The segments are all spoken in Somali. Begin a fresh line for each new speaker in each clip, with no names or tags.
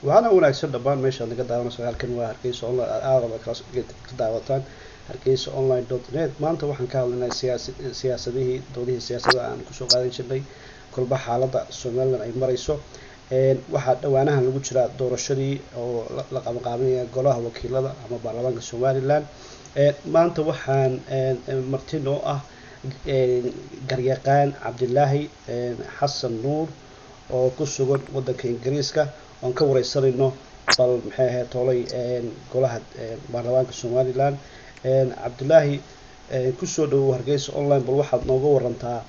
Waxaana wanaagsan dhammaan meeshaad naga daawanayso. Halkan waa Hargeysa Online, aadaba ka daawataan hargeysaonline.net. Maanta waxaan ka hadlaynaa siyaasadihii, doodihii siyaasadaha aan kusoo qaadan jirnay kolba xaaladda Somaliland ay marayso. Waxaa dhowaanahan lagu jiraa doorashadii oo la qabanqaabinaya golaha wakiilada ama baarlamaanka Somaliland. Maanta waxaan marti noo ah garyaqaan Cabdilaahi Xasan Nuur oo ku sugan waddanka Ingiriiska, oon ka wareysanayno bal maxay ahayd toolay golaha baarlamaanka Somaliland. Cabdilaahi, kusoo dhawow Hargeysa Online. Bal waxaad nooga warantaa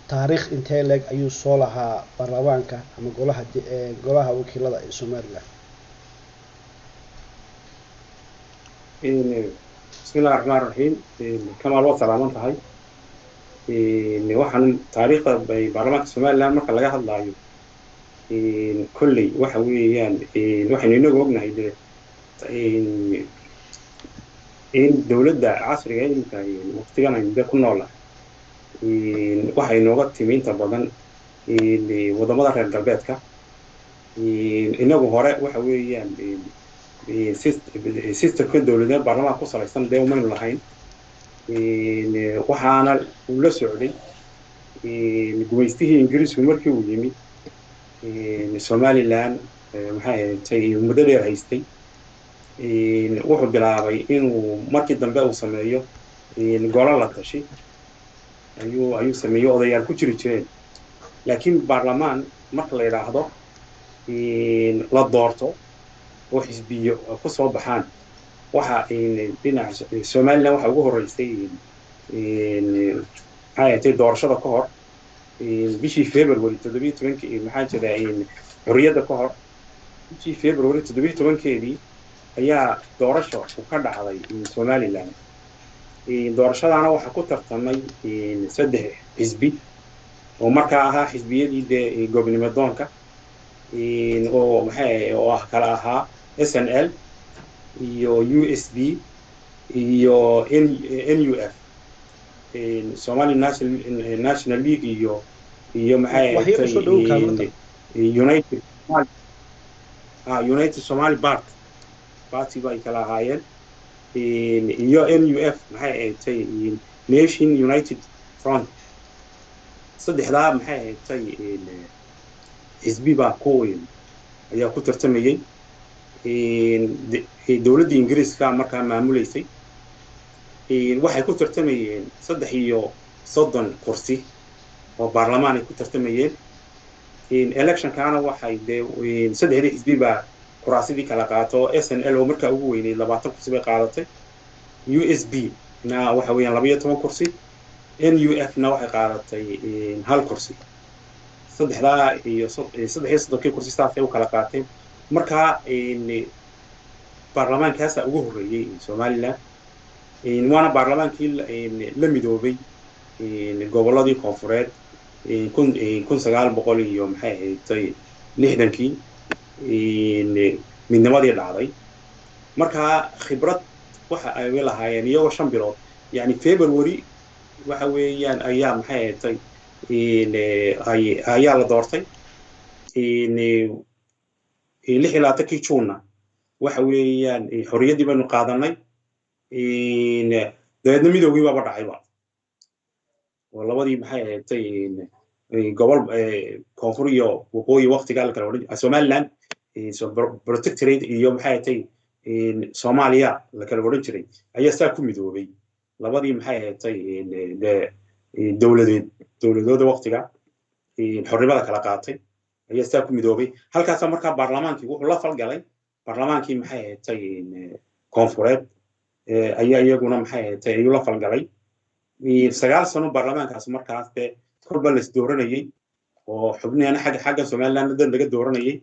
taariikh intee leeg ayuu soo lahaa baarlamaanka ama golaha wakiilada ee Somaliland?
Bismillahi raxmaan raxiim. Kamaal, waad salaaman tahay. Waxaan taariikhda baarlamaanka Somaliland marka laga hadlaayo, kolley waxa weeyaan waxaynu inagu ognahay dee in dowladda casriga iminka waqtigan aynu dee ku noolahay waxay nooga timi inta badan waddamada reer galbeedka. Inagu hore waxa weeyaan systemka dowladeed baarlamaanka ku salaysan dee umaynu lahayn. Waxaana uu la socday gumaystihii Ingiriisku markii uu yimi Somaliland, maxay ahayd, muddo dheer haystay, wuxuu bilaabay inuu markii dambe uu sameeyo golo la tashi ayuu sameeyo, odayaal ku jiri jireen. Laakiin baarlamaan marka la yidhaahdo la doorto oo xisbiyo ku soo baxaan, waxa dhinaca Somaliland waxa ugu horreysay, maxay ahayd, doorashada ka hor bishii February 17-kii, maxaa jira, xorriyadda ka hor bishii February 17-keedii ayaa doorasho u ka dhacday Somaliland. Doorashadaana waxaa ku tartamay saddex xisbi oo markaa ahaa xisbiyadii dee gobonimo doonka, oo maxay oo ah kala ahaa SNL iyo USB iyo NUF, Somali National League iyo maxay ahayd United Somali Party bay kala ahaayeen, iyo NUF, maxay ahayd, Nation United Front. Saddexdaa maxay ahayd xisbi baa ku ayaa ku tartamayey. Dowladda Ingiriiska markaa maamuleysay waxay ku tartamayeen 33 kursi oo baarlamaan ay ku tartamayeen. Electionkaana waxay dee saddexdii xisbi baa kuraasidii kala qaato. SNL oo markaa ugu weyneyd 20 kursi bay qaadatay, USB na waxa weeyaan 12 kursi, NUF na waxay qaadatay hal kursi. Saddexdaa iyo 33-kii kursi saasay u kala qaateen. Markaa baarlamaankaasaa ugu horreeyey Somaliland, waana baarlamaankii la midoobay gobolladii koonfureed 1900 iyo maxay ahayd 60-kii midnimadii dhacday. Markaa khibrad waxa ay lahaayeen iyagoo 5 bilood, yani February waxa weeyaan ayaa maxay ahayd ayaa la doortay, 26-kii Juunna waxa weeyaan xorriyaddii baynu qaadanay, dabeedna midoogii baaba dhacayba oo labadii maxay ahayd gobol koonfur iyo waqooyi waqtigaa la kala odhan Somaliland Protectorate iyo maxay ahayd Soomaaliya la kala odhan jiray ayaa saa ku midoobay. Labadii maxay ahayd dowladeed dowladooda waqtiga xornimada kala qaatay ayaa saa ku midoobay. Halkaasaa markaa baarlamaankii wuxuu la falgalay baarlamaankii maxay ahayd koonfureed ayaa iyaguna maxay ahayd ayuu la falgalay. 9 sano baarlamaankaas markaas dee kolba la isdooranayey oo xubnihana xagga Somaliland dad laga dooranayey,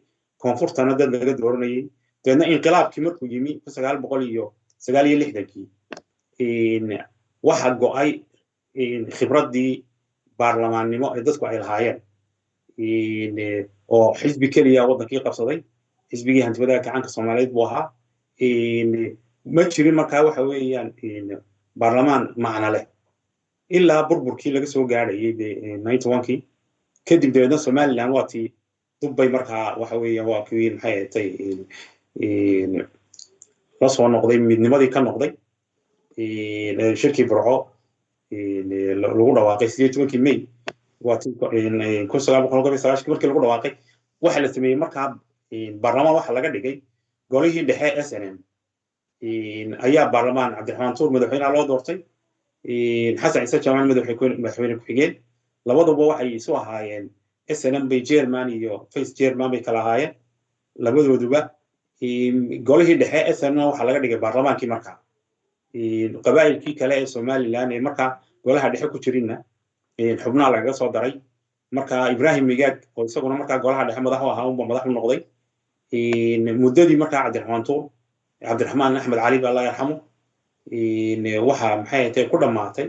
koonfurtana dad laga dooranayey. Dabeedna inqilaabkii markuu yimi 1969-kii waxa go'ay khibraddii baarlamaannimo ee dadku ay lahaayeen, oo xisbi keliya waddankii qabsaday, xisbigii hantiwadaha gacanka Soomaaliyeed buu ahaa. Ma jirin markaa waxa weeyaan baarlamaan macno leh ilaa burburkii laga soo gaadhayay dee 91-kii kadib. Dabeedna Somaliland waa tii Dubbay markaa waxa weeyaan waa kuwii maxay ahatay la soo noqday, midnimadii ka noqday shirkii Burco lagu dhawaaqay 18-kii May, waa 1991-kii markii lagu dhawaaqay. Waxa la sameeyey markaa baarlamaan waxa laga dhigay golihii dhexe SNM ayaa baarlamaan. Cabdiraxmaan Tuur madaxweynaha loo doortay, Xasan Ciise Jaamac madaxweyne ku-xigeen. Labaduba waxay isu ahaayeen SNM bay chairman iyo vice chairman bay kala ahaayeen labadooduba. Golihii dhexe SNM waxaa laga dhigay baarlamaankii. Markaa qabaa'ilkii kale ee Somaliland ee markaa golaha dhexe ku jirinna xubnaha lagaga soo daray. Marka Ibrahim Migaag oo isaguna markaa golaha dhexe madax u ahaa unba madax u noqday muddadii. Markaa Cabdiraxmaan Tuur, Cabdiraxmaan Axmed Cali ba, Allah yarxamo, waxa maxay ahayd ku dhammaatay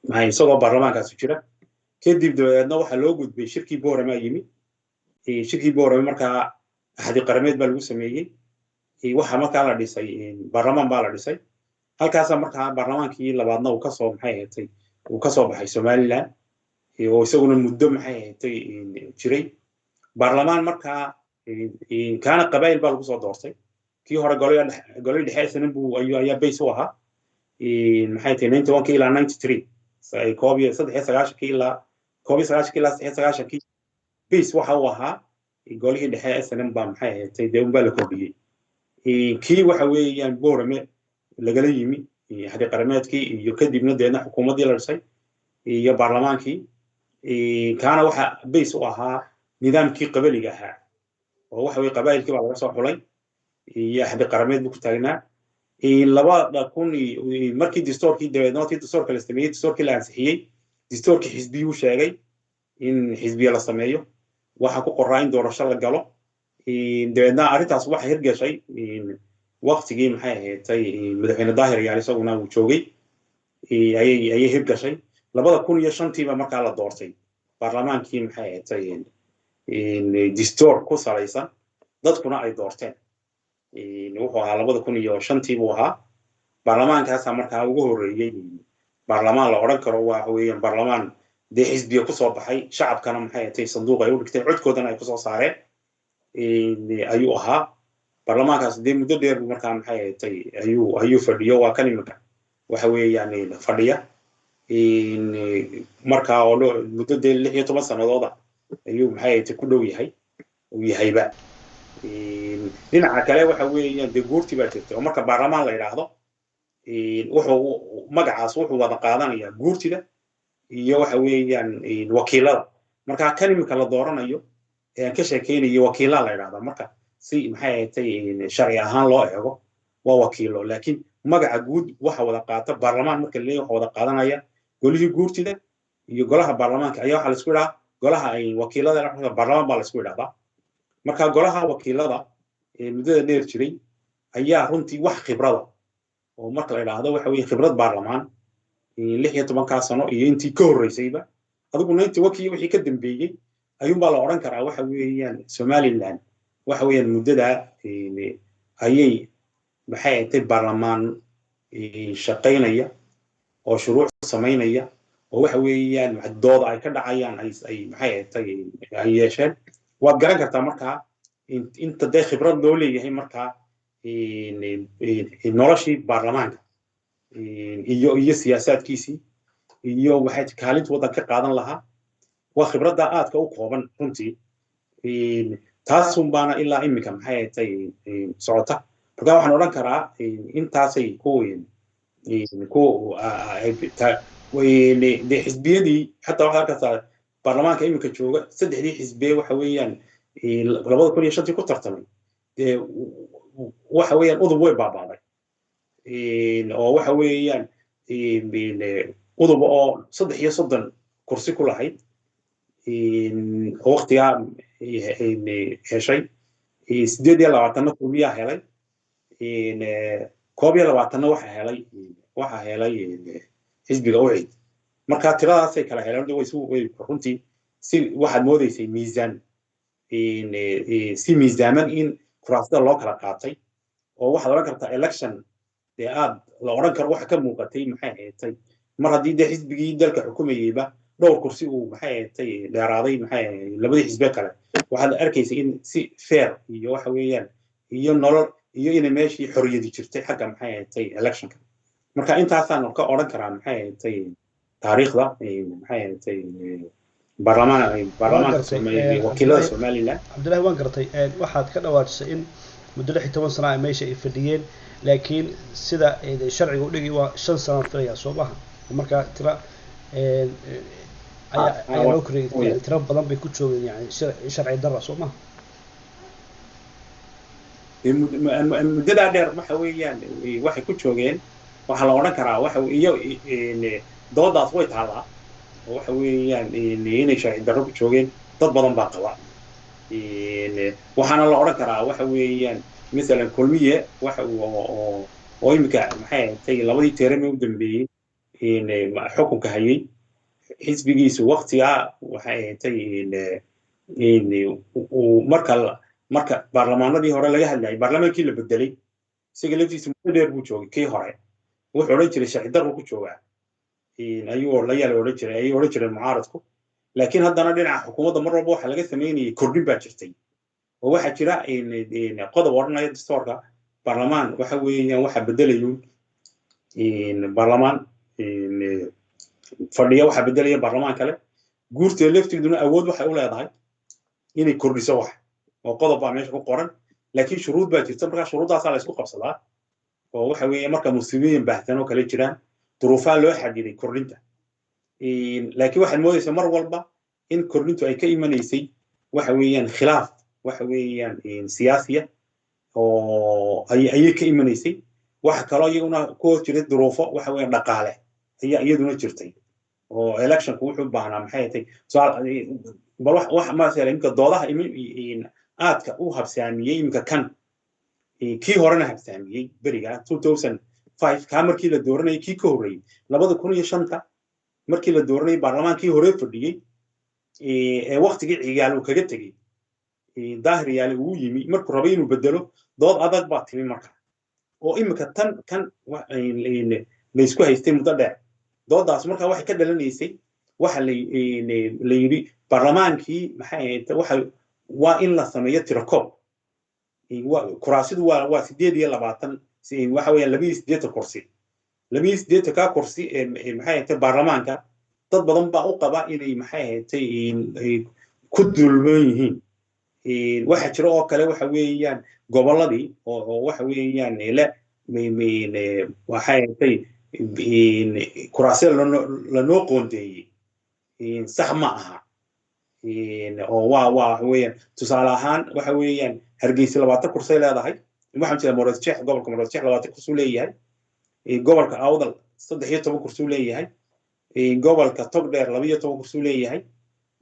maxay isagoo baarlamaankaasi jira. Kadib dabadeedna waxaa loo gudbay shirkii Boorama yimi. Shirkii Boorame markaa axdi qarameed baa lagu sameeyey. Waxaa markaa la dhisay baarlamaan baa la dhisay. Halkaasaa markaa baarlamaankii labaadna uu kasoo maxay ahatay uu kasoo baxay Somaliland, oo isaguna muddo maxay ahatay jiray baarlamaan. Markaa kaana qabaa'il baa lagu soo doortay. Kii hore golay dhexe SNM buu ayaa base u ahaa, maxay tahay, 91-kii ilaa 93, 91-kii ilaa 91-kii ilaa 93-kii base waxa uu ahaa golihii dhexe SNM baa maxay ahatay dee unbaa la kordhiyey. Kii waxa weeyaan Boorame lagala yimi axdi qarameedkii iyo kadibna deedna xukuumaddii la dhisay iyo baarlamaankii, kaana waxa base u ahaa nidaamkii qabaliga ahaa, oo waxa weye qabaa'ilkii baa laga soo xulay iyo axdi qarameed buu ku taagnaa. 2000 markii distoorkii dabeedna tii distoorka la sameeyey, distoorkii la ansixiyey, distoorkii xisbiyuu sheegay in xisbiya la sameeyo. Waxaa ku qoraa in doorasho la galo. Dabeedna arrintaas waxay hirgashay waktigii maxay ahaydtay madaxweyne Daahir Yaal isaguna uu joogay ayay hirgashay. 2005-tiiba markaa la doortay baarlamaankii maxay ahaydtay distoor ku salaysan, dadkuna ay doorteen. Wuxuu ahaa 2005-tii buu ahaa baarlamaankaasaa markaa ugu horreeyey baarlamaan la odhan karo waxa weeyaan baarlamaan dee xisbiya kusoo baxay, shacabkana maxay ahayd sanduuq ay u dhigteen, codkoodana ay kusoo saareen ayuu ahaa baarlamaankaas. Dee muddo dheer buu markaa maxay ahayd ayuu fadhiyo. Waa kan imika waxa weeyaan fadhiya markaa oo muddo dee 16 sanadooda ayuu maxay ahayd ku dhow yahay uu yahayba. Dhinaca kale waxa weeyaan dee guurti baa jirta, oo marka baarlamaan la yidhaahdo wuxuu magacaas wuxuu wada qaadanayaa guurtida iyo waxa weeyaan wakiilada. Marka kan imika la dooranayo ee aan ka sheekeynayo wakiilaa la yidhahdaa. Marka si maxay ahayd sharci ahaan loo eego waa wakiilo, laakiin magaca guud waxa wada qaata baarlamaan. Marka la leeyahay waxa wada qaadanaya golihii guurtida iyo golaha baarlamaanka ayaa waxaa laisku idhaha golaha ay wakiilada baarlamaan baa laisku idhahdaa. Marka golaha wakiilada ee muddada dheer jiray ayaa runtii wax khibrada oo marka la idhaahdo waxa weeye khibrad baarlamaan 16-kaa sano iyo intii ka horreysayba, adigu 91-kii wixii ka dambeeyey ayuunbaa la odhan karaa waxa weeyaan Somaliland waxa weeyaan muddadaa ayay maxay ahayd baarlamaan shaqaynaya oo shuruuc samaynaya oo waxa weeyaan dooda ay ka dhacayaan ay maxay ahayd ay yeesheen. Waad garan kartaa markaa inta dee khibrad loo leeyahay markaa noloshii baarlamaanka iyo siyaasaadkiisii iyo waxay kaalinta waddan ka qaadan lahaa. Waa khibradda aadka u kooban runtii, taasun baana ilaa iminka maxay ahayd socota. Marka waxaan odhan karaa intaasay ku ku dee xisbiyadii xataa waxaad arkaysaa baarlamaanka iminka jooga saddexdii xisbiye waxa weeyaan 2005-tii ku tartamay dee waxa weeyaan Udub way baabaaday, oo waxa weeyaan Udub oo 33 kursi ku lahayd oo waktigaa heshay 28-na Kulmiyaa helay, 21-na waxa helay xisbiga UCID. Marka tiradaasay kala heleen way runtii si waxaad moodeysay miisaan si miisaaman in kuraasada loo kala qaatay, oo waxaad odhan kartaa election dee aad la odhan karo waxa ka muuqatay maxay ahayd mar haddii dee xisbigii dalka xukumayeyba Dhowr kursi uu, maxay ahayd, dheeraaday, maxay labadii xisbe kale, waxaad arkaysa in si fair iyo, waxa weeyaan, iyo nolol iyo inay meeshii xorriyadi jirtay xagga, maxay ahayd, electionka. Marka intaasaan ka odhan karaa, maxay ahayd, taariikhda, maxay ahayd, baarlamaanka wakiilada Somaliland.
Cabdillahi, waan gartay. Waxaad ka dhawaajisay in muddo 16 sana ay meesha ay fadhiyeen, laakiin sida sharciga u dhigi waa 5 sanaan filaya, soo maha? Marka tira ayaa loo koreyay, tiro badan bay ku joogeen, yani sharci darra, soo maha?
Muddadaa dheer waxa weeyaan waxay ku joogeen, waxaa la odhan karaa waxa iyo doodaas way taallaa, oo waxa weeyaan inay sharci darro ku joogeen dad badan baa qaba. Waxaana la odhan karaa, waxa weeyaan, masalan Kulmiye waxa oo iminka, maxay ahayd, labadii term ee u dambeeyey xukunka hayay, xisbigiisu waktigaa, waxay ahayd, marka baarlamaanadii hore laga hadlayay, baarlamaankii la bedelay, isaga laftiisa muddo dheer buu joogay. Kii hore wuxuu odhan jiray sharci darru ku joogaa ayuu la yaala odhan jiray, ayay odhan jireen mucaaradku. Laakiin haddana dhinaca xukuumadda mar walba waxaa laga samaynayay kordhin baa jirtay, oo waxaa jira qodob odhanaya dastuurka baarlamaan, waxa weeyaan, waxa bedelayuun baarlamaan fadhiya, waxaa bedelaya baarlamaan kale. Guurteeda lafteeduna awood waxay u leedahay inay kordhiso wax, oo qodob baa meesha ku qoran, laakiin shuruud baa jirta. Markaa shuruuddaasaa la isku qabsadaa, oo waxa weeye marka musiibooyin baahsan oo kale jiraan, duruufaa loo xadiday kordhinta. Laakiin waxaad moodaysaa mar walba in kordhintu ay ka imanaysay, waxa weeyaan, khilaaf, waxa weeyaan, siyaasiya oo ayay ka imanaysay. Waxa kaloo iyaguna ku hoos jiray duruufo, waxa weeyaan, dhaqaale ayaa iyaduna jirtay, oo electionku wuxuu u baahnaa, maxay tahay, bal wax masala imika doodaha aadka u habsaamiyey imika kan, kii horena habsaamiyey beriga 2005 kaa markii la dooranayay, kii ka horreeyey 2005-ta markii la dooranayay baarlamaankii hore fadhiyey ee waktigii Cigaal uu kaga tegey, Daahir Yaale uu yimi, markuu rabay inuu bedelo, dood adag baa timi. Marka oo imika tan kan laysku haystay muddo dheer, doodaas marka waxay ka dhalanaysay waxa la yidhi baarlamaankii, maxay ahayd, waxa waa in la sameeyo tirakoob. Kuraasidu waa 28, waxa weeyaan 82 kursi. 82-ka kursi, maxay ahayd, baarlamaanka dad badan baa u qaba inay, maxay ahayd, ku dulman yihiin. Waxa jira oo kale, waxa weeyaan, gobolladii oo, waxa weeyaan, le waxay ahayd kuraasya lanoo qoondeeyey sax ma aha, oo waa waxa weeyaan, tusaale ahaan, waxa weeyaan, Hargeysa 20 kursay leedahay. Waxaan jeedaa Maroodijeex, gobolka Maroodijeex 20 kursuu leeyahay, gobolka Awdal 13 kursuu leeyahay, gobolka Togdheer 12 kursuu leeyahay,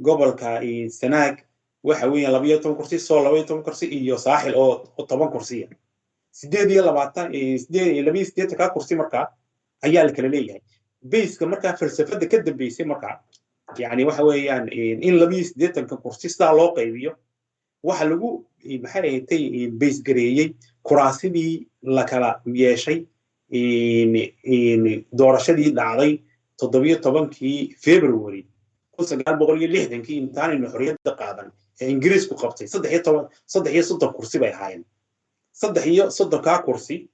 gobolka Sanaag, waxa weeyaan, 12 kursi, Sool 12 kursi iyo Saaxil oo 10 kursiya. 28, 82-ka kursi markaa ayaa la kala leeyahay bayska. Markaa falsafada ka dambeysay markaa, yani, waxa weeyaan in 82-ka kursi sidaa loo qaybiyo waxa lagu, maxay ahayd, base gareeyey kuraasidii la kala yeeshay doorashadii dhacday 17-kii February 1960-kii, intaanaynu xorriyadda qaadan, ee Ingiriisku qabtay. 13, 33 kursi bay ahaayeen. 33-kaa kursi,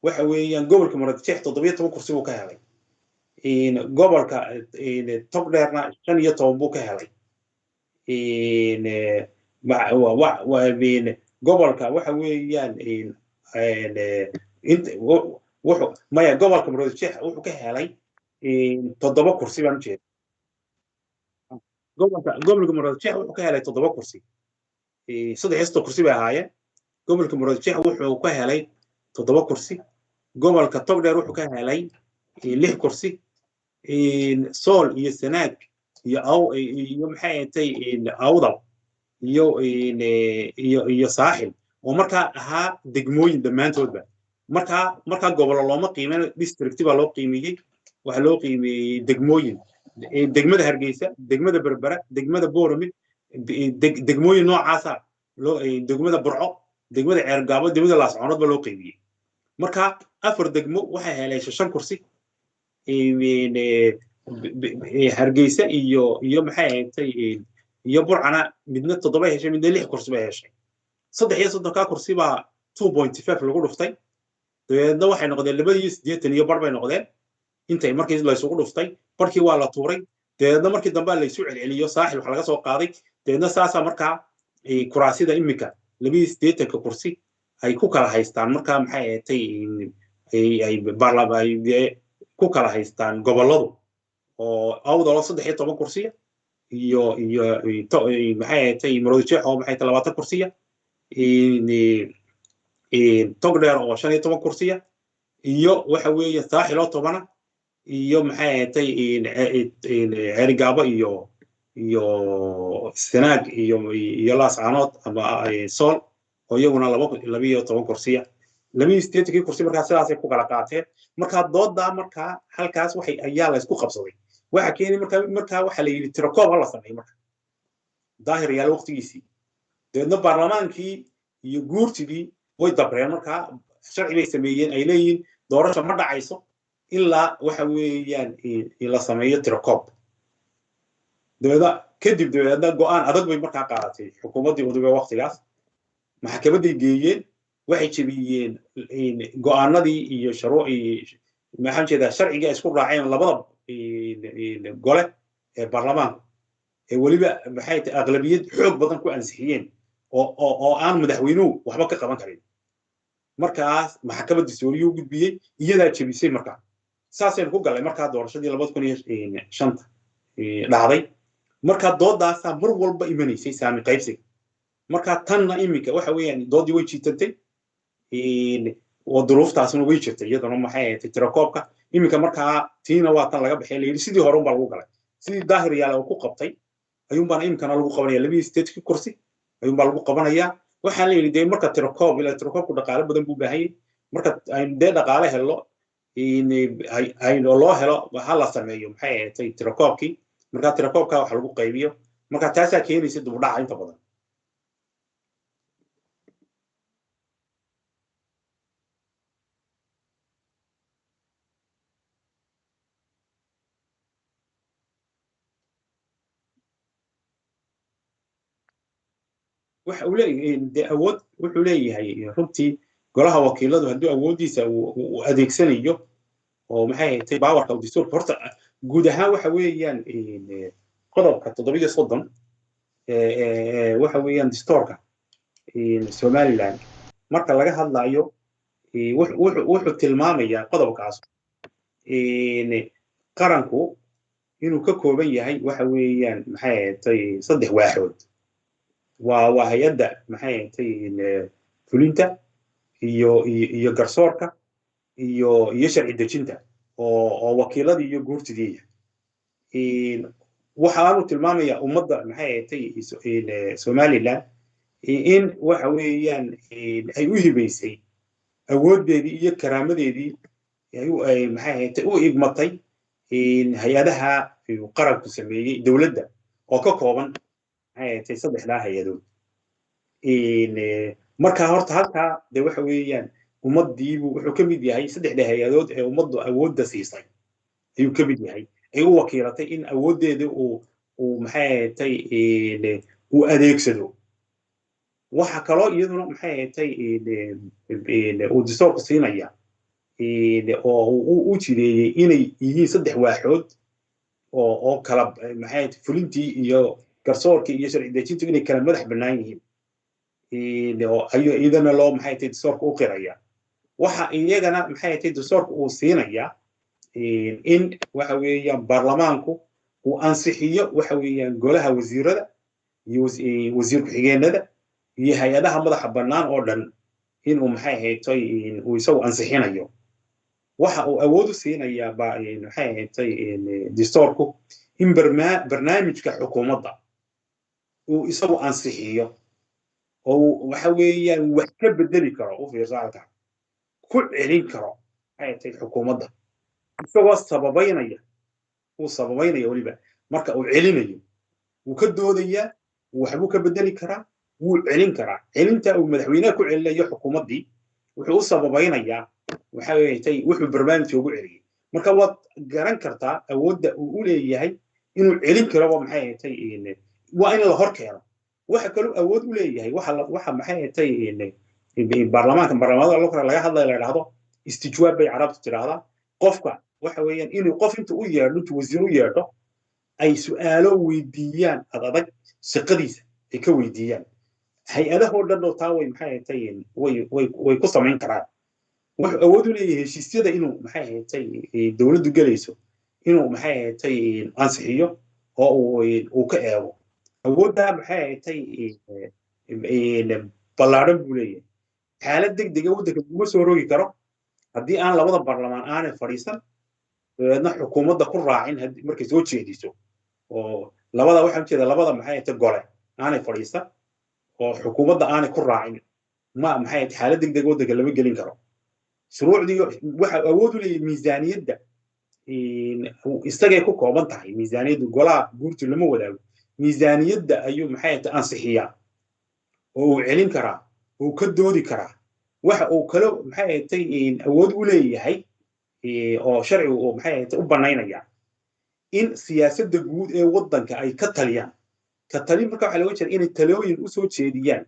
waxa weeyaan, gobolka Maroodijeex 17 kursi buu ka helay, gobolka Togdheerna 15 buu ka helay, gobolka, waxa weeyaan, maya, gobolka Maroodijeex wuxuu ka helay 7 kursi baan ujeeda. Gobolka Maroodijeex wuxuu ka helay 7 kursi. 33 kursi bay ahaayeen. Gobolka Maroodijeex wuxuu ka helay 7 kursi, gobolka Togdheer wuxuu ka helay 6 kursi, Sool iyo Sanaag iyo aw iyo, maxay ahayd, Awdal iyo Saaxil, oo markaa ahaa degmooyin dhammaantoodba. Markaa gobollo looma qiimeyn, district baa loo qiimeeyey. Waxaa loo qiimeeyey degmooyin: degmada Hargeysa, degmada Berbera, degmada Boorame, degmooyin noocaasa loo, degmada Burco, degmada Ceergaabo, degmada Laasconood baa loo qiimiyey. Marka afar degmo waxay heleen 5 kursi. Hargeysa iyo maxay ahayd iyo Burcana midna 7 heshay, midna 6 kursi bay heshay. 33-kaa kursi baa 2.5 lagu dhuftay, dabeedna waxay noqdeen 82 iyo bar bay noqdeen. Intay markii laysugu dhuftay barkii waa la tuuray, dabeedna markii dambe laysu celceliyo Saaxil wax laga soo qaaday, dabeedna saasaa markaa kuraasida iminka 82-ka kursi ay ku kala haystaan. Markaa maxay ahayd ay baarlama ku kala haystaan gobolladu, oo Awdalo 13 kursiya iyo maxay ahayd Maroodijeex oo maxay tahay 20 kursiya, Togdheer oo 15 kursiya, iyo waxa weeye Saaxil oo 10-a, iyo maxay ahayd Ceerigaabo iyo Sanaag iyo Laascaanood ama Sool oo iyaguna 12 kursiya. 82-kii kursi markaa sidaasay ku kala qaateen. Markaa doodaa markaa halkaas waxay ayaa la isku qabsaday, waxa keenay markaa waxa la yidhi tirakoob ha la sameeyo. Marka Daahir Yaal waqtigiisii dabeedna baarlamaankii iyo guurtidii way dabreen. Markaa sharci bay sameeyeen ay leeyihiin doorasho ma dhacayso ilaa waxa weeyaan la sameeyo tirakoob. Dabeedna kadib dabeedna go'aan adag bay markaa qaadatay xukuumaddii Udube waqtigaas, maxkamaday geeyeen, waxay jebiyeen go'aanadii iyo shuruucii, maxaan jeedaa sharcigii ay isku raaceen labada gole ee baarlamaanku, ee weliba maxay tahay aqlabiyad xoog badan ku ansixiyeen oo aan madaxweynuhu waxba ka qaban karin. Markaas maxkamadda sooriyuu gudbiyey, iyadaa jebisay. Markaa saasaynu ku gallay markaa doorashadii 2005-ta dhacday. Markaa doodaasaa mar walba imanaysay saami qaybsiga. Markaa tanna iminka waxa weeyaan doodii way jiitantay oo duruuftaasna way jirtay iyaduna maxay ahayd tirakoobka iminka. Markaa tiina waa tan laga baxay, la yidhi sidii hore unbaa lagu galay, sidii Daahir Yaale uu ku qabtay ayuunbaana iminkana lagu qabanaya, 82-kii kursi ayuunbaa lagu qabanayaa. Waxaa la yidhi dee marka tirakoob, ilaa tirakoobku dhaqaale badan buu baahanyay, marka aynu dee dhaqaale helo loo helo ha la sameeyo maxay ahayd tirakoobkii. Markaa tirakoobka wax lagu qaybiyo, marka taasaa keenaysa dibudhaca inta badan. Waxa uu leeyahay dee awood, wuxuu leeyahay runtii golaha wakiiladu hadduu awooddiisa uu adeegsanayo oo maxay ahayd baawarka dastuurka. Horta guud ahaan waxa weeyaan qodobka 37 waxa weeyaan dastuurka Somaliland marka laga hadlayo wuxuu tilmaamayaa qodobkaas qaranku inuu ka kooban yahay waxa weeyaan maxay ahayd 3 waaxood. Waa hay-adda maxay ahayd fulinta iyo garsoorka iyo sharci dejinta oo wakiiladii iyo guurtidii. Waxaanu tilmaamayaa ummadda maxay ahayd Somaliland in waxa weeyaan ay u hibaysay awooddeedii iyo karaamadeedii, ay maxay ahayd u igmatay hay-adaha qaranku sameeyey dowladda oo ka kooban maxay ahayd 3-daa hay-adood. Marka horta halkaa dee waxa weeyaan ummaddiibu wuxuu ka mid yahay 3-da hay-adood ee ummaddu awoodda siisay ayuu ka mid yahay, ay u wakiilatay in awooddeeda uu maxay ahayd uu adeegsado. Waxa kaloo iyaduna maxay ahayd uu dastuurku siinaya oo uu u jideeyey inay yihiin 3 waaxood oo kala maxay ahayd fulintii iyo garsoorkii iyo sharci dejintu inay kala madax bannaan yihiin, iyadana loo maxay ahayd dastuurka u qiraya. Waxa iyagana maxay ahayd dastuurka uu siinaya in waxa weeyaan baarlamaanku uu ansixiyo waxa weeyaan golaha wasiirada iyo wasiir ku-xigeenada iyo hay-adaha madaxa bannaan oo dhan inuu maxay ahayd uu isagu ansixinayo. Waxa uu awood u siinayaa maxay ahayd dastuurku in barnaamijka xukuumadda uu isagu ansixiyo oo waxa weeyaan wax ka bedeli karo, u fiirso halkaa, ku celin karo maxay ahayd xukuumadda isagoo sababaynaya, uu sababaynaya weliba marka uu celinayo wuu ka doodayaa, waxbuu ka bedeli karaa, wuu celin karaa. Celinta uu madaxweynaha ku celinayo xukuumaddii wuxuu u sababaynayaa waxa weeyay wuxuu barnaamijka ugu celiyey. Marka waad garan kartaa awoodda uu u leeyahay inuu celin karo. Maxay ahatay, waa in la hor keeno. Waxa kaloo awood u leeyahay waxa, maxay ahatay, baarlamaanka, baarlamaanada loo kale laga hadlayo la idhaahdo istijwaab bay Carabtu tidhaahdaa. Qofka waxa weeyaan inuu qof inta u yeedho, intuu wasiir u yeedho, ay su'aalo weydiiyaan ad adag, shaqadiisa ay ka weydiiyaan. Hay-adahoo dhan oo taa way, maxay ahatay, way ku samayn karaan. Wuxuu awood u leeyahay heshiisyada inuu, maxay ahatay, dowladdu gelayso inuu, maxay ahatay, ansixiyo oo uu ka eego. Awooddaa, maxay ahatay, ballaadhan buu leeyahay. Xaalad degdega waddanka kuma soo rogi karo haddii aan labada baarlamaan aanay fadhiisan, dabeedna xukuumadda ku raacin markay soo jeediso, oo labada, waxaan ujeeda labada, maxay ahatay, gole aanay fadhiisan oo xukuumadda aanay ku raacin, ma, maxay ahatay, xaalad degdega waddanka lama gelin karo. Shuruucdii waxa awood u leeyahay miisaaniyadda isagay ku kooban tahay. Miisaaniyaddu golaha guurtu lama wadaago. Miisaaniyadda ayuu, maxay ahatay, ansixiyaa oo uu celin karaa, uu ka doodi karaa. Waxa uu kalo, maxay ahatay, awood u leeyahay oo sharcigu uu, maxay ahatay, u banaynaya in siyaasadda guud ee waddanka ay ka taliyaan. Ka talin marka waxaa looga jeeda inay talooyin usoo jeediyaan,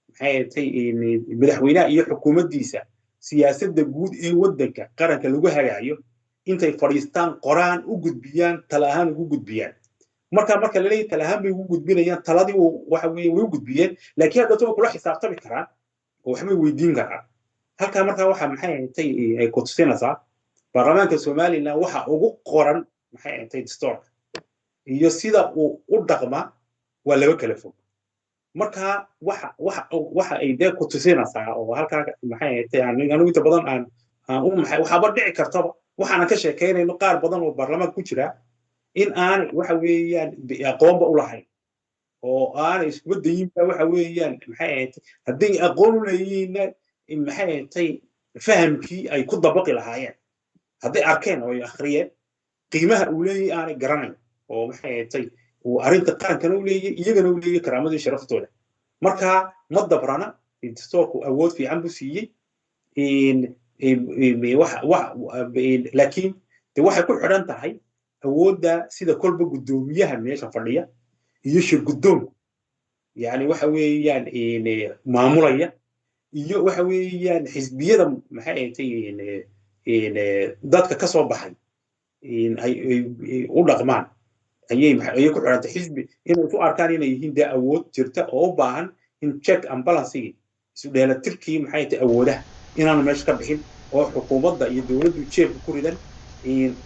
maxay ahatay, madaxweynaha iyo xukuumaddiisa, siyaasadda guud ee waddanka qaranka lagu hagaayo intay fadhiistaan, qoraan, u gudbiyaan, tala ahaan ugu gudbiyaan. Marka laleeyahay tala ahaan bay ugu gudbinayaan, taladii waxa weeye way u gudbiyeen, laakiin haddana way kula xisaabtami karaan oo waxbay weydiin karaan halkaa. Marka waxa, maxay ahatay, ay ku tusinaysaa baarlamaanka Somaliland waxa ugu qoran, maxay ahatay, dastuurka iyo sida uu u dhaqma waa laba kala fog. Marka waxa ay dee ku tusinaysaa oo halkaa, maxay ahatay, anigu inta badan aan u, maxay, waxaaba dhici kartaba waxaanan ka sheekaynayno qaar badan oo baarlamaanka ku jira in aanay, waxa weeyaan, aqoonba u lahayn oo aanay iskuba dayinba. Waxa weeyaan, maxay ahatay, hadday aqoon u leeyihiinna, maxay ahatay, fahamkii ay ku dabaqi lahaayeen hadday arkeen oo ay akhriyeen qiimaha uu leeyahay aanay garanayn, oo, maxay ahatay, uu arrinta qarankana u leeyahay, iyagana u leeyahay karaamadii sharaftooda. Marka ma dabrana. Dastuurku awood fiican buu siiyey, laakiin de waxay ku xidhan tahay awoodda sida kolba guddoomiyaha meesha fadhiya iyo shir guddoonku, yani waxa weeyaan, maamulaya iyo, waxa weeyaan, xisbiyada, maxay ahatay, dadka ka soo baxay ay u dhaqmaan ayay ku xidhantay. Xisbi inay isu arkaan inay yihiin dee awood jirta oo u baahan in check and balancigi, isu dheelatirkii, maxay tahay, awoodaha inaanu meesha ka bixin oo xukuumadda iyo dowladdu jeebka ku ridan.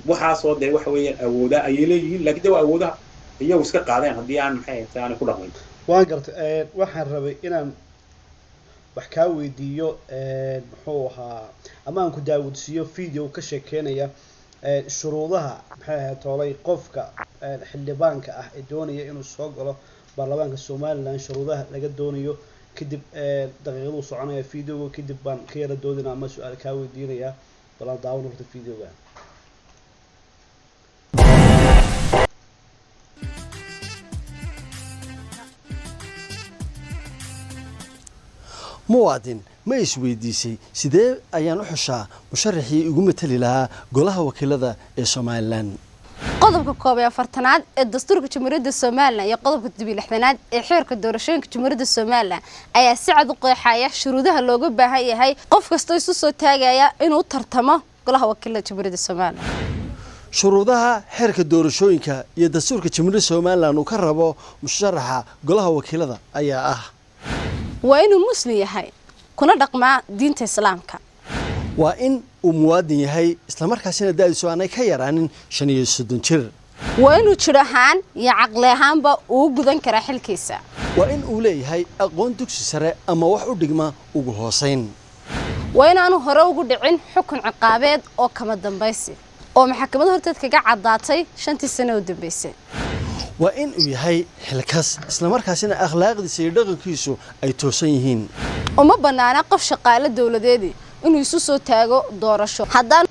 Waxaasoo dee waxa weeyaan awooda ayay leeyihiin, laakiin de waa awoodaha iyagu iska qaadeen haddii aan, maxay tahay, aanay ku dhaqmin.
Waan gartay. Waxaan rabay inaan wax kaa weydiiyo, muxuu ahaa, ama aan ku daawudsiiyo video ka sheekeynaya shuruudaha, maxay ahayd, toolay qofka xildhibaanka ah ee doonaya inuu soo galo baarlamaanka Somaliland, shuruudaha laga doonayo. Kadib daqiiqaduu soconaya videoga, kadib baan ka yara doodina ama su-aal kaa weydiinayaa. Bal aan daawan horta videoga.
Muwaadin, ma isweydiisay sidee ayaan u xushaa musharaxii igu matali lahaa golaha wakiilada ee Somaliland?
Qodobka 41aad ee dastuurka Jamhuuriyadda Somaliland iyo qodobka 67aad ee xeerka doorashooyinka Jamhuuriyadda Somaliland ayaa si cad u qeexaya shuruudaha looga baahan yahay qof kastoo isu soo taagaya inuu tartamo golaha wakiilada Jamhuuriyadda Somaliland.
Shuruudaha xeerka doorashooyinka iyo dastuurka Jamhuuriyadda Somaliland uu ka rabo musharaxa golaha wakiilada ayaa ah:
Waa inuu Muslim yahay kuna dhaqmaa diinta Islaamka.
Waa in uu muwaadin yahay, islamarkaasina da'diisu aanay ka yaraanin 35 jir.
Waa inuu jir ahaan iyo caqli ahaanba uu gudan karaa xilkiisa.
Waa in uu leeyahay aqoon dugsi sare ama wax u dhigma ugu hoosayn.
Waa inaanu hore ugu dhicin xukun ciqaabeed oo kama dambaysi oo maxkamad horteed kaga caddaatay 5tii sano u dambeysay.
Waa in uu yahay xilkas, islamarkaasina akhlaaqdiisa iyo dhaqankiisu ay toosan yihiin.
Uma bannaana qof shaqaale dowladeedii inuu isu soo taago doorasho haddaan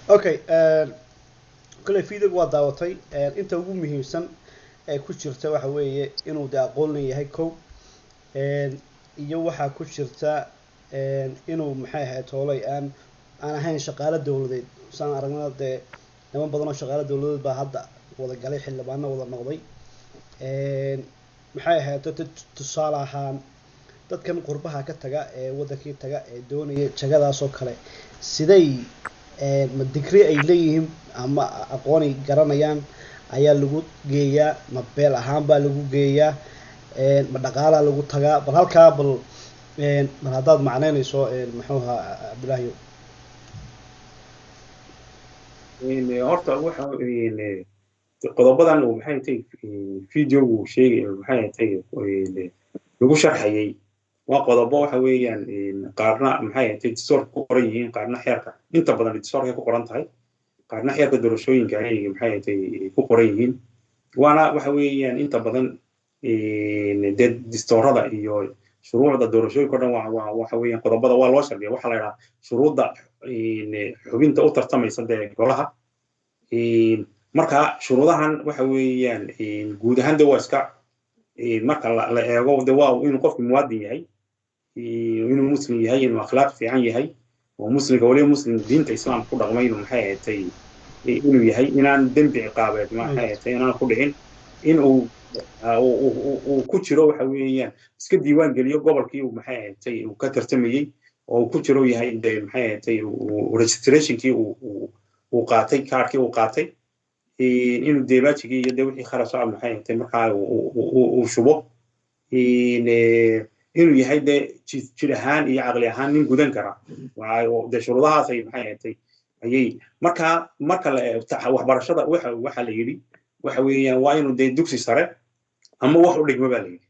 Okay, kale videoga waa daawatay. Inta ugu muhiimsan ee ku jirta waxa weeye inuu de aqoon leeyahay kow, iyo waxaa ku jirta inuu, maxay ahayd, toolay aan Aan ahayn shaqaale dowladeed, saan aragnana dee niman badan oo shaqaale dowladeed baa hadda wada galay, xildhibaano wada noqday. Maxay ahayd, tusaale ahaan dadkan qurbaha ka taga ee waddankii taga ee doonaya jagadaas oo kale, siday ma digri ay leeyihiin ama aqoonay garanayaan ayaa lagu geeyaa, ma beel ahaan baa lagu geeyaa, ma dhaqaalaa lagu tagaa? Bal halkaa bal haddaad macneynayso, muxuu ahaa, Cabdillaahi?
Horta waxa qodobadan uu, maxay tahay, videogu sheegay, maxay tahay, lagu sharxayay waa qodobo waxa weeyaan qaarna, maxay tahay, dastuurka ku qoran yihiin, qaarna xeerka. Inta badan dastuurka ku qoran tahay, qaarna xeerka doorashooyinka ayay, maxay tahay, ku qoran yihiin. Waana waxa weeyaan inta badan dee dastuurada iyo shuruucda doorashooyinka o dhan waa waxa weeyaan qodobada waa loo shardiya. Waxaa la yidhaha shuruudda xubinta u tartamaysa dee golaha. Marka shuruudahan waxa weeyaan guud ahaan de waa iska, marka la eego de waa inuu qofku muwaadin yahay, inuu muslim yahay, inuu akhlaaq fiican yahay, oo muslimka waliba muslim diinta islaamka ku dhaqmay inuu, maxay ahatay, inuu yahay, inaan dembi ciqaabeed, maxay ahatay, inaan ku dhicin, in uu ku jiro, waxa weeyaan iska diiwaan geliyo gobolkii uu, maxay ahatay, uu ka tartamayey oo uu ku jiro yahay de, maxay ahatay, registrationkii uu qaatay, kaarkii uu qaatay, inuu deebaajigii iyo de wixii kharash ah, maxay ahatay, markaa uu shubo, inuu yahay de jir ahaan iyo caqli ahaan nin gudan kara de shuruudahaas ay, maxay ahatay, ayay. Marka marka la waxbarashada waxa la yidhi waxa weeyaan waa inuu dee dugsi sare ama wax u dhigmo baa la yidhi.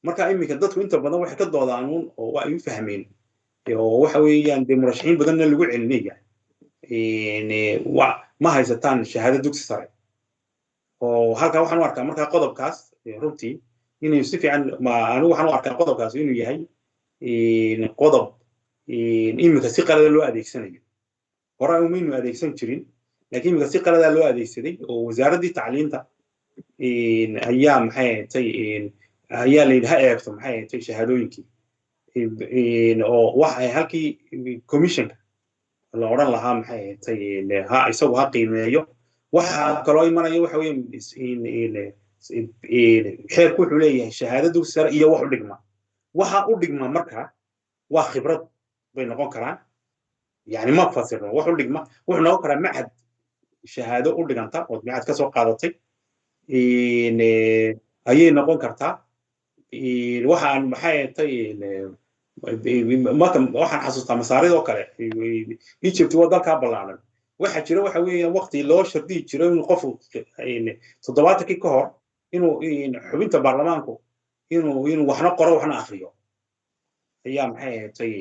Marka iminka dadku inta badan waxay ka doodaanuun oo waa ay u fahmeen oo waxa weeyaan dee murashaxiin badanna lagu celinaya, ma haysataan shahaado dugsi sare. Oo halkaa waxaan u arkaa markaa qodobkaas runtii inuu si fiican, anigu waxaan u arkaa qodobkaas inuu yahay qodob iminka si qalada loo adeegsanayo. Hore umaynu adeegsan jirin, laakiin iminka si qaladaa loo adeegsaday oo wasaaraddii tacliinta ayaa, maxay ahatay, ayaa la yidhi ha eegto, maxay ahatay, shahaadooyinkii, oo waxa halkii commissionka la odhan lahaa, maxay ahatay, ha isagu ha qiimeeyo. Waxa kaloo imanaya waxa weeye xeerku wuxuu leeyahay shahaado dugsi sare iyo wax u dhigma. Waxa u dhigma marka waa khibrad bay noqon karaan, yani ma fasirno. Wax u dhigma wuxuu noqon karaa machad shahaado u dhiganta ood machad ka soo qaadatay ayay noqon kartaa. Waxaan, maxay ahatay, marka waxaan xasuustaa masaaridoo kale, Egypt waa dalkaa ballaaran. Waxaa jira waxa weeyaan waqti loo shardiyi jiro inuu qofku 70kii ka hor inuu xubinta baarlamaanku inuu waxna qoro waxna akriyo ayaa, maxay ahatay,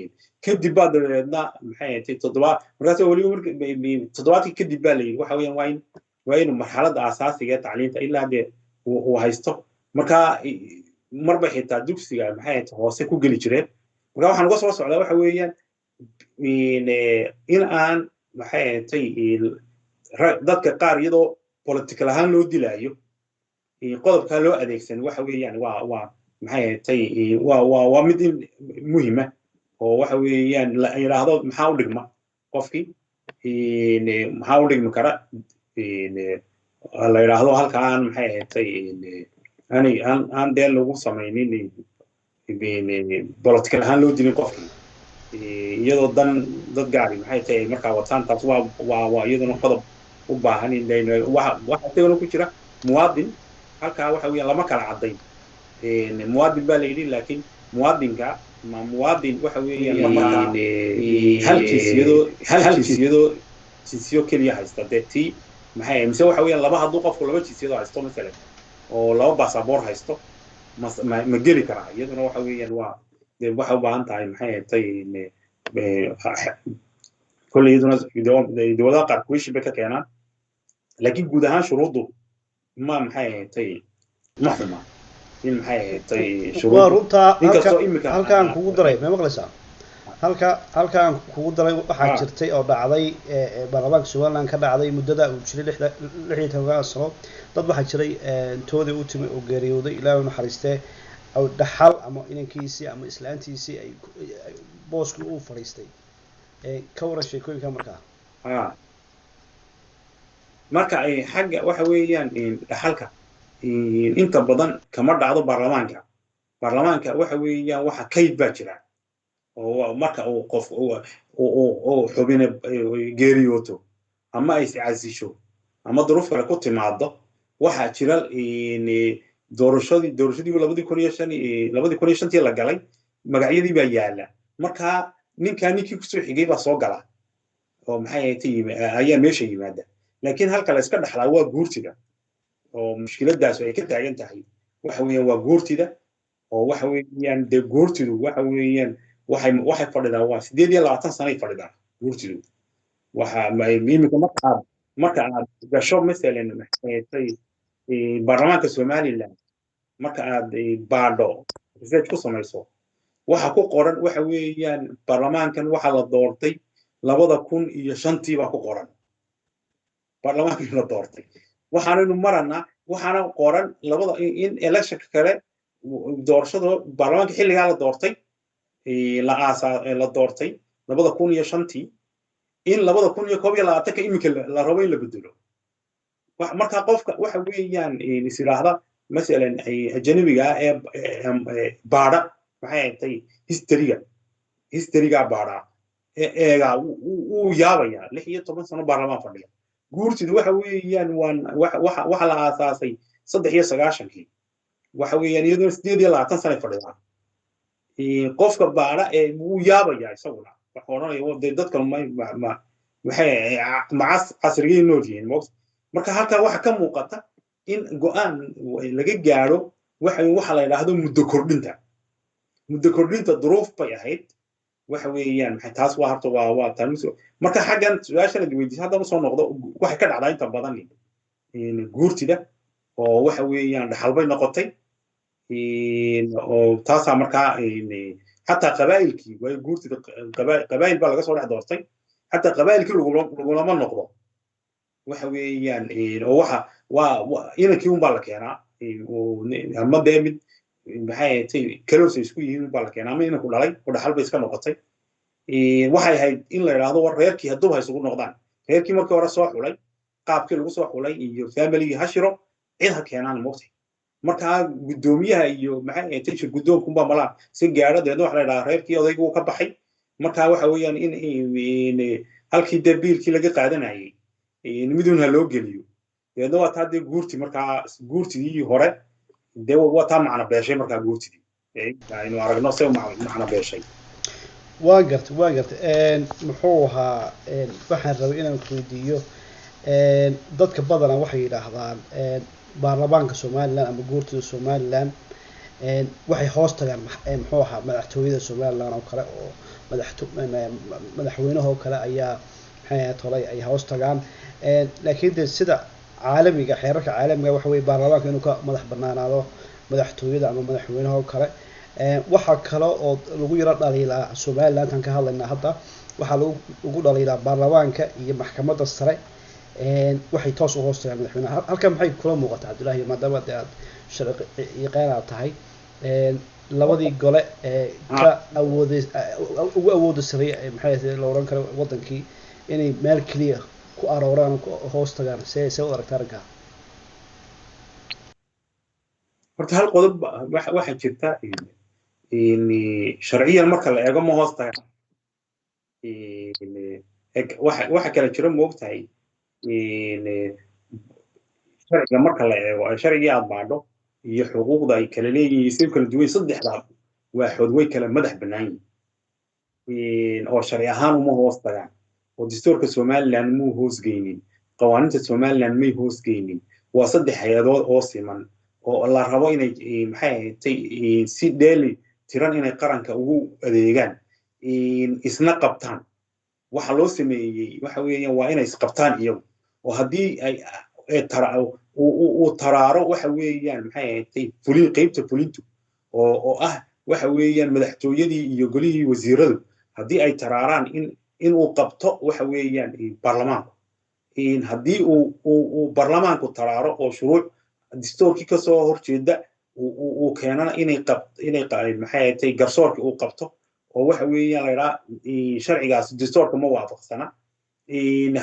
kadib baa dabadeedna, maxay ahatay, toddoba markaas weliba 70kii kadib baa la yidhi waxa weeyaan waa inuu marxaladda aasaasiga ee tacliinta ilaa dee uu haysto. Marka marba xitaa dugsiga, maxay ahatay, hoose ku geli jireen. Marka waxaan uga soo socdaa waxa weeyaan in aan, maxay ahatay, dadka qaar iyadoo political ahaan loo dilaayo qodobkaa loo adeegsan. Waxa weeyaan waa maxay ahatay, waa mid muhima oo waxa weeyaan la yidhaahdo maxaa u dhigma qofkii, maxaa u dhigmi kara la yidhaahdo. Halka aan, maxay ahatay, aanay aan dee lagu samaynin political ahaan loo dilin qofkii iyadoo dan dad gaari, maxay tahay, markaa wataan. Taas waa iyaduna qodob u baahan in waxa isagana ku jira muwaadin. Halkaa waxa weeyaan lama kala caddayn. Muwaadin baa la yidhi, laakiin muwaadinka ma muwaadin waxa weeyaan markaa hal jinsiyadoo jinsiyo keliya haysta dee tii, maxay, mise waxa weeyaan laba, hadduu qofku laba jinsiyadoo haysto masalan oo laba basaboor haysto ma geli karaa? Iyaduna waxa weeyaan waa dee waxay u baahan tahay, maxay ahatay, kolley iyaduna dowladaha qaar question bay ka keenaan. Laakiin guud ahaan shuruuddu ma, maxay ahatay, ma xuma in, maxay ahatay,
Waa runtaa. Halkaan kugu daray, ma maqlaysaa? Halkaan kugu daray, waxaa jirtay oo dhacday baarlamaanka Somaliland ka dhacday muddada uu jiray 16 sano, dad waxaa jiray toodii u timi oo geeriyooday, Ilaahay u naxariistee, aw dhaxal ama inankiisii ama islaantiisii ay booskii uu fadhiistay. Ka waran sheekooyinka markaa?
Marka xagga waxa weeyaan dhaxalka inta badan kama dhacdo baarlamaanka. Baarlamaanka waxa weeyaan waxa kayd baa jira oo marka uu qof uu xubine geeriyooto ama ay iscasisho ama duruuf kale ku timaado, waxaa jira doorashadii 2005, 2005-tii la galay, magacyadii baa yaala. Marka ninkaa ninkii kusoo xigay baa soo gala oo maxay ahayd ayaa meesha yimaada. Laakiin halka la iska dhaxlaa waa guurtida, oo mushkiladaas ay ka taagan tahay waxa weeyaan waa guurtida, oo waxa weeyaan dee guurtidu waxa weeyaan waxay fadhidaa waa 28 sanay fadhidaa guurtidu. Waxa iminka marka aad gasho masalan maxay baarlamaanka Somaliland, marka aad baadho, research ku samayso, waxa ku qoran waxa weeyaan baarlamaankan waxa la doortay 2005-tii baa ku qoran baarlamaankan la doortay. Waxaanaynu maranaa waxaana qoran labada in electionka kale doorashada baarlamaanka xilligaa la doortay, la aasaa la doortay 2005-tii, in 2021-ka iminka la rabo in la bedelo. Marka qofka waxa weeyaan is yidhaahda masalan ajanabiga ah ee baadha maxay ahayd historyga baadha eegaa wuu yaabayaa 16 sano baarlamaan fadhiya. Guurtidu waxa weeyaan waan waxa la aasaasay 93-kii, waxa weeyaan iyaduna 28 sanay fadhidaa. Qofka baadha ee wuu yaabayaa isaguna, waxa odhanaya dee dadkan ma maxay macas casrigay nool yihiin moogta. Marka halkaa waxa ka muuqata in go'aan laga gaadho waxa la yidhaahdo muddo kordhinta. Muddo kordhinta duruuf bay ahayd waxa weeyaan maxay taas waa horta waa tan. Marka xaggan su-aashan ad weydiisay haddana soo noqdo, waxay ka dhacdaa inta badan guurtida oo waxa weeyaan dhaxal bay noqotay, oo taasaa markaa xataa qabaa'ilkii, waayo guurtida qabaa'il baa laga soo dhex doortay, xataa qabaa'ilkii lagulama noqdo waxa weeyaan, oo waxa waa inankii unbaa la keenaa, ama dee mid maxay ahayd kaloos ay isku yihiin unbaa la keenaa, ama inanku dhalay oo dhaxal bay iska noqotay. Waxay ahayd in la idhaahdo war reerkii hadduba ha isugu noqdaan, reerkii markii hore soo xulay, qaabkii lagu soo xulay iyo familigii ha shiro, cid ha keenaan moogtay. Markaa guddoomiyaha iyo maxay ahayd shir guddoonkunbaa malaa si gaadho, deedna waxa la idhahaa reerkii odaygu wuu ka baxay. Markaa waxa weeyaan in halkii dee biilkii laga qaadanayay midun ha loo geliyo, deedna waa taa dee guurti. Markaa guurtidii hore dee waa taa macno beeshay. Markaa guurtidii aynu aragno se macno beeshay.
Waa gartay, waa gartay. Muxuu ahaa, waxaan rabay inaan ku weydiiyo, dadka badanaa waxay yidhaahdaan baarlamaanka Somaliland ama guurtida Somaliland waxay hoos tagaan muxuu ahaa madaxtooyada Somaliland oo kale, oo madaxweynaha oo kale ayaa maxay ahayd tolay ay hoos tagaan. Laakiin dee sida caalamiga, xeerarka caalamiga waxa weye baarlamaanka inuu ka madax banaanaado madaxtooyada ama madaxweynaha oo kale. Waxaa kale oo lagu yaro dhaliilaa Somaliland aan ka hadlaynaa hadda, waxaa lagu dhaliilaa baarlamaanka iyo maxkamadda sare waxay toos u hoos tagaan madaxweynaha. Halkan maxay kula muuqataa, Cabdullaahi, maadaama dee aad sharci yaqaan aad tahay, labadii gole ee ka awooday ugu awooda sareeya maxay ahayd la odhan karo wadankii inay meel keliya ku arooraan oo ku hoos tagaan, see u aragta arrinkaa?
Horta hal qodob waxaa jirta sharciyan marka la eego ma hoos tagaan. Waxa kale jira moogtahay sharciga marka la eego, sharcigii aad baadho iyo xuquuqda ay kala leeyihiin say kala duwan, saddexdaa waaxood way kala madax bannaan yihiin, oo sharci ahaan uma hoos tagaan, oo dastuurka Somaliland muu hoosgeynin, qawaaniinta Somaliland may hoosgeynin. Waa saddex hay-adood oo siman oo la rabo inay maxay ahayd si dheeli tiran inay qaranka ugu adeegaan, isna qabtaan. Waxa loo sameeyey waxa weeyaan waa inay isqabtaan iyagu, oo haddii ay uu taraaro waxa weeyaan maxay ahayd fulin, qeybta fulintu oo ah waxa weeyaan madaxtooyadii iyo golihii wasiiradu, haddii ay taraaraan in uu qabto waxa weeyaan baarlamaanku, haddii uu baarlamaanku taraaro oo shuruuc dastuurkii kasoo horjeeda uu keenana inay qab inay maxay ahayd garsoorkii uu qabto Oo waxa weeyaan la idhaa sharcigaas dastuurka ma waafaqsana.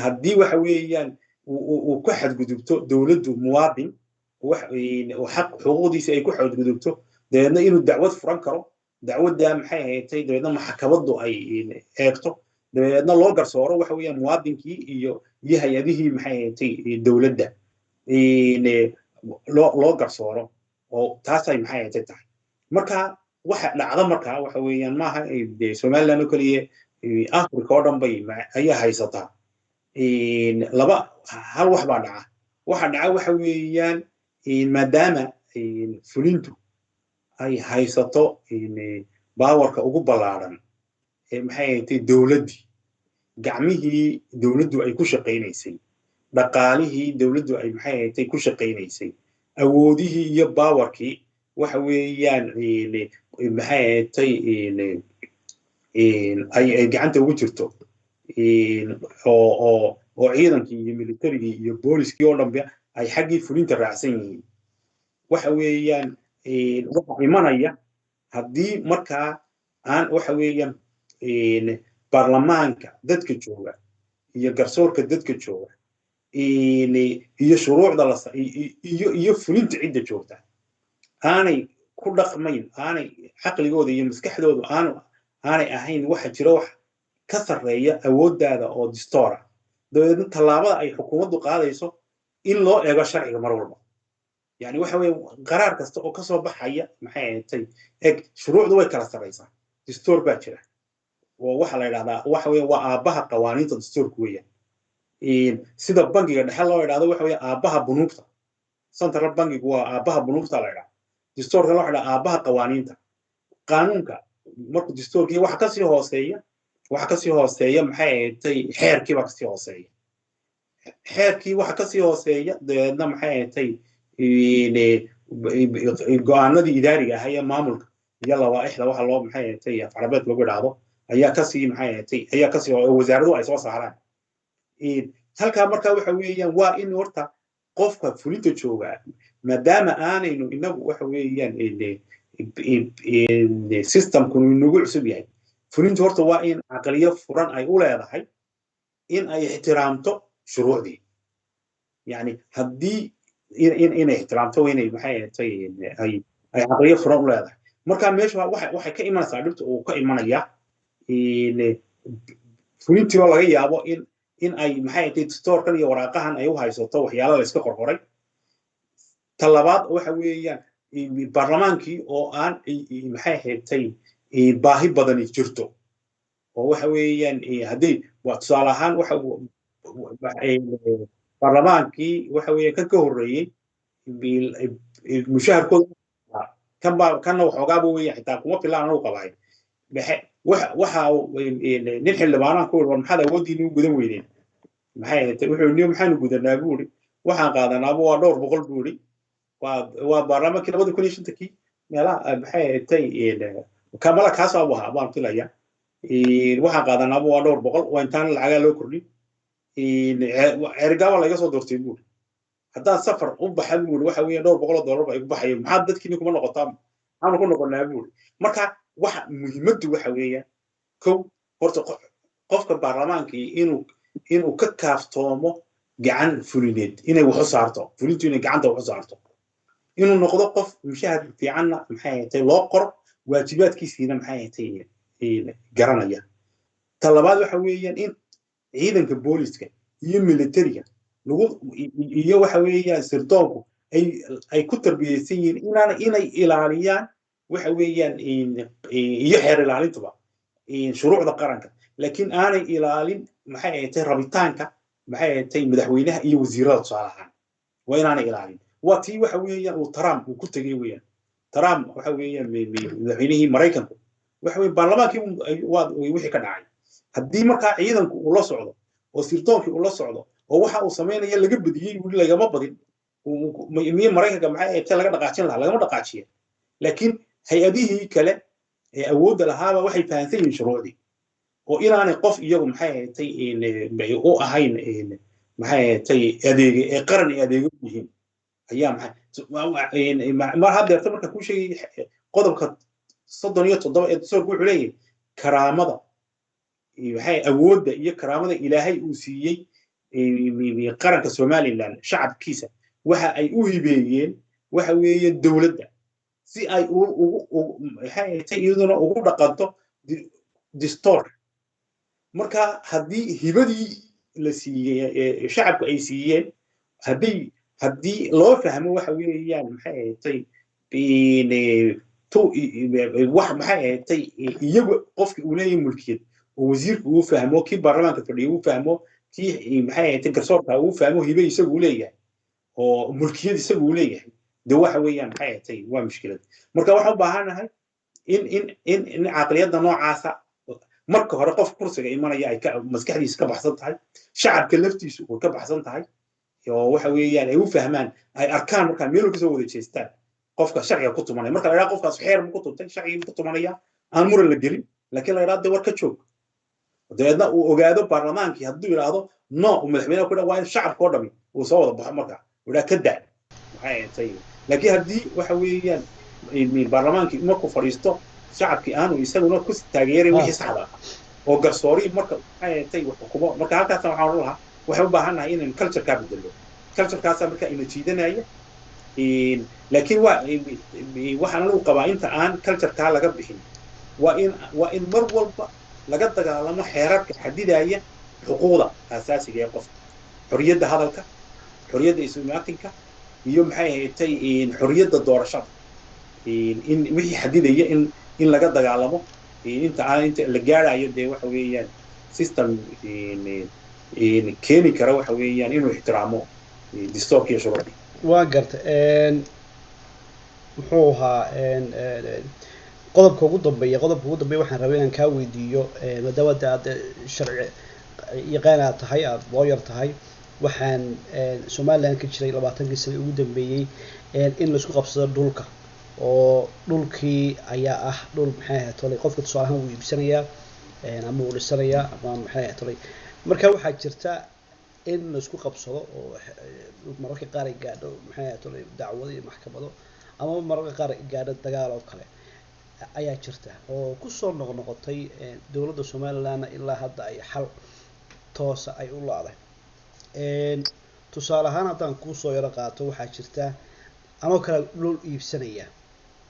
Haddii waxa weeyaan uu ku xadgudubto dowladdu muwaadin xaq xuquuqdiisa ay ku xadgudubto, dabeedna inuu dacwad furan karo, dacwadda maxay ahayd, dabeedna maxkamaddu ay eegto, dabeedna loo garsooro waxa weeyaan muwaadinkii iyo hay-adihii maxay ahayd dowladda loo garsooro, oo taasay maxay ahayd tahay. Marka waxa dhacda markaa waxa weeyaan maaha Somaliland oo keliya, Africa oo dhan bay ayaa haysataa. Laba hal wax baa dhaca. Waxa dhaca waxa weeyaan, maadaama fulintu ay haysato powerka ugu ballaaran ee maxay ahayd dowladdii, gacmihii dowladdu ay ku shaqaynaysay, dhaqaalihii dowladdu ay maxay ahayd ku shaqaynaysay, awoodihii iyo powerkii waxa weeyaan maxay ahayd ay gacanta ugu jirto, oo ciidankii iyo militarigii iyo booliskii oo dhanba ay xaggii fulinta raacsan yihiin, waxa weeyaan waxa imanaya haddii markaa aan waxa weeyaan baarlamaanka dadka jooga iyo garsoorka dadka jooga iyo shuruucda la iyo fulinta cidda joogta aanay ku dhaqmayn, aanay caqligooda iyo maskaxdoodu aanay ahayn waxa jira wax ka sarreeya awooddaada oo distoora, dabeedna tallaabada ay xukuumaddu qaadayso in loo eego sharciga mar walba. Yani waxa weeye qaraar kasta oo kasoo baxaya maxay ahayd eg shuruucdu way kala sarreysaa. Distoor baa jira oo waxa la yidhahdaa waxa weeye waa aabbaha qawaaniinta dastuurku weeyaan. Sida bangiga dhexe loo yidhahdo waxa weeye aabbaha bunuugta, central bankigu waa aabbaha bunuugta la yidhahdo, dastuurka loo yidhahdo aabbaha qawaaniinta qaanuunka. Markuu dastuurkii waxa kasii hooseeya maxay ahayd xeerkii baa kasii hooseeya, xeerkii waxa kasii hooseeya dabeedna maxay ahayd go-aanadii idaariga ahaa ee maamulka iyo lawaaixda waxa loo maxay ahayd af Carabeed lagu idhaahdo ayaa kasii maxay ahayd ayaa kasii wasaaraduhu ay soo saaraan halkaa. Marka waxa weeyaan waa in horta qofka fulinta jooga, maadaama aanaynu inagu waxa weeyaan systemkunu inagu cusub yahay, fulintu horta waa in caqliyo furan ay u leedahay in ay ixtiraamto shuruucdii. Yani haddii inay ixtiraamto inay maxay ahayd ay caqliyo furan u leedahay. Marka meesha waxay ka imanaysaa dhibta uu ka imanaya fulintii oo laga yaabo in ay maxay ahayd dastuurkan iyo waraaqahan ay u haysato waxyaalo la iska qorqoray. Ta labaad waxa weeyaan baarlamaankii oo aan maxay ahayd baahi badani jirto, oo waxa weeyaan haddii waa tusaale ahaan waxa baarlamaankii waxa weeye kan ka horreeyey mushaharkooda kan baa kanna waxoogaaba weeyaan xitaa kuma filaan anu qabaay. Waxa nin xildhibaanaan ku war, "Maxaad awooddiini u gudan weydeen?" Maxay ahayd wuxuu niyo, "Maxaanu gudanaa?" buu iri. "Waxaan qaadanaaba waa dhowr boqol," buu iri. Waa baarlamaankii 2005-kii meelaha maxay ahayd kamala kaasaa ahaa baan filaya. "Waxaan qaadanaaba waa dhowr boqol, waa intaan lacagaa loo kordhin. Ceerigaaba laga soo doortay," buuri. "Haddaan safar u baxa," buuri, "waxa weeye dhowr boqol oo dollar ba igu baxaya. Maxaad dadkiini kuma noqotaa? Maxaanu ku noqonaa?" buuri. Marka waxa muhiimaddu waxa weeyaan, kow horta qofka baarlamaankii inuu ka kaaftoomo gacan fulineed inay wax u saarto, fulintu inay gacanta wax u saarto, inuu noqdo qof mushahar fiicanna maxay ahayd loo qoro, waajibaadkiisiina maxay ahayd garanaya. Ta labaad waxa weeyaan in ciidanka booliska iyo militariga lagu iyo waxa weeyaan sirdoonku ay ku tarbiyeysan yihiin inaana inay ilaaliyaan waxa weeyaan iyo xeer ilaalintuba shuruucda qaranka, laakiin aanay ilaalin maxay ahayd rabitaanka maxay ahayd madaxweynaha iyo wasiirada tusaale ahaan. Waa inaanay ilaalin. Waa tii waxa weeyaan uu Trump uu ku tegey weeyaan. Trump waxa weeyaan madaxweynihii Maraykanku waxa weeye baarlamaankii waa wixii ka dhacay. Haddii markaa ciidanku uu la socdo oo sirdoonkii uu la socdo oo waxa uu samaynaya laga badiyey, weli lagama badin miye Maraykanka maxay ahayd laga dhaqaajin lahaa? Lagama dhaqaajiya. Laakiin hay-adihii kale ee awoodda lahaaba waxay fahansan yihiin shuruucdii oo inaanay qof iyagu maxay ahayd u ahayn maxay ahayd adeege ee qaran ay adeego yihiin ayaa maxay mar haddeerta marka kuu sheegay qodobka 37 ee dastuurku wuxuu leeyahay Karaamada, maxay, awoodda iyo karaamada Ilaahay uu siiyey qaranka Somaliland, shacabkiisa waxa ay u hibeeyeen waxa weeye dowladda, si ay ugu, maxay ahayd, iyaduna ugu dhaqanto distoor. Marka haddii hibadii la siiyey, shacabku ay siiyeen, haddii loo fahmo waxa weeyaan, maxay ahayd, wax, maxay ahayd, iyagu qofki uu leeyahay mulkiyad, oo wasiirku uu fahmo, kii baarlamaanka fadhiya uu fahmo, kii, maxay ahayd, garsoorka uu fahmo hibe isagu uu leeyahay oo mulkiyad isagu uu leeyahay, de waxa weeyaan, maxay ahayd, waa mushkilad. Marka waxaan u baahanahay in caqliyadda noocaasa marka hore qof kursiga imanaya ay maskaxdiisa ka baxsan tahay, shacabka laftiisu uu ka baxsan tahay, oo waxa weeyaan ay u fahmaan, ay arkaan, markaa meel kasoo wada jeestaan qofka sharciga ku tumanaya. Marka la idhaha qofkaas xeer bu ku tuntay, sharcigii ku tumanaya, aan muran la gelin, laakiin la idhaha de war ka joog, dabeedna uu ogaado baarlamaankii hadduu yidhaahdo no, uu madaxweynaha ku dhaa, waa in shacabka oo dhami uu soo wada baxo, marka uu idhaha ka daa, maxay ahayd. Laakiin haddii waxa weeyaan baarlamaankii markuu fadhiisto, shacabkii aanu isaguna ku taageeray wixii saxda ah, oo garsoorihii marka, maxay ahayd, wax xukumo. Marka halkaasna waxaan odhan lahaa waxay u baahan nahay inaynu culture-kaa bedelo, culture-kaasaa marka ina jiidanaya. Laakiin waa waxaan anigu qabaa inta aan culture-kaa laga bixin, waa in mar walba laga dagaalamo xeerarka xadidaya xuquuqda aasaasiga ee qofka, xorriyadda hadalka, xorriyadda isu-imaatinka iyo, maxay ahayd, xorriyadda doorashada, in wixii xadidaya in laga dagaalamo inta aan inta la gaarayo dee waxa weeyaan system keeni kara waxa weeyaan inuu ixtiraamo distoorka iyo shuruucda.
Waa garta. Muxuu ahaa qodobka ugu dambeeya? Qodobka ugu dambeeya waxaan rabay inaan kaa weydiiyo, maadaama de aad sharci yaqaan aad tahay, aada lawyer tahay, waxaan Somaliland ka jiray 20kii sano ugu dambeeyey in laisku qabsado dhulka, oo dhulkii ayaa ah dhul, maxay ahayd tolay, qofka tusaale ahaan wuu iibsanayaa ama uu dhisanayaa ama, maxay ahayd tolay. Marka waxaa jirta in laisku qabsado oo mararka qaar ay gaadho, maxay ahayd tolay, dacwado iyo maxkamado, ama mararka qaar ay gaadho dagaal oo kale ayaa jirta oo kusoo noqnoqotay. Dowladda Somalilandna ilaa hadda ay xal toosa ay u laaday. Tusaale ahaan haddaan kuusoo yaro qaato, waxaa jirta anoo kale dhul iibsanaya.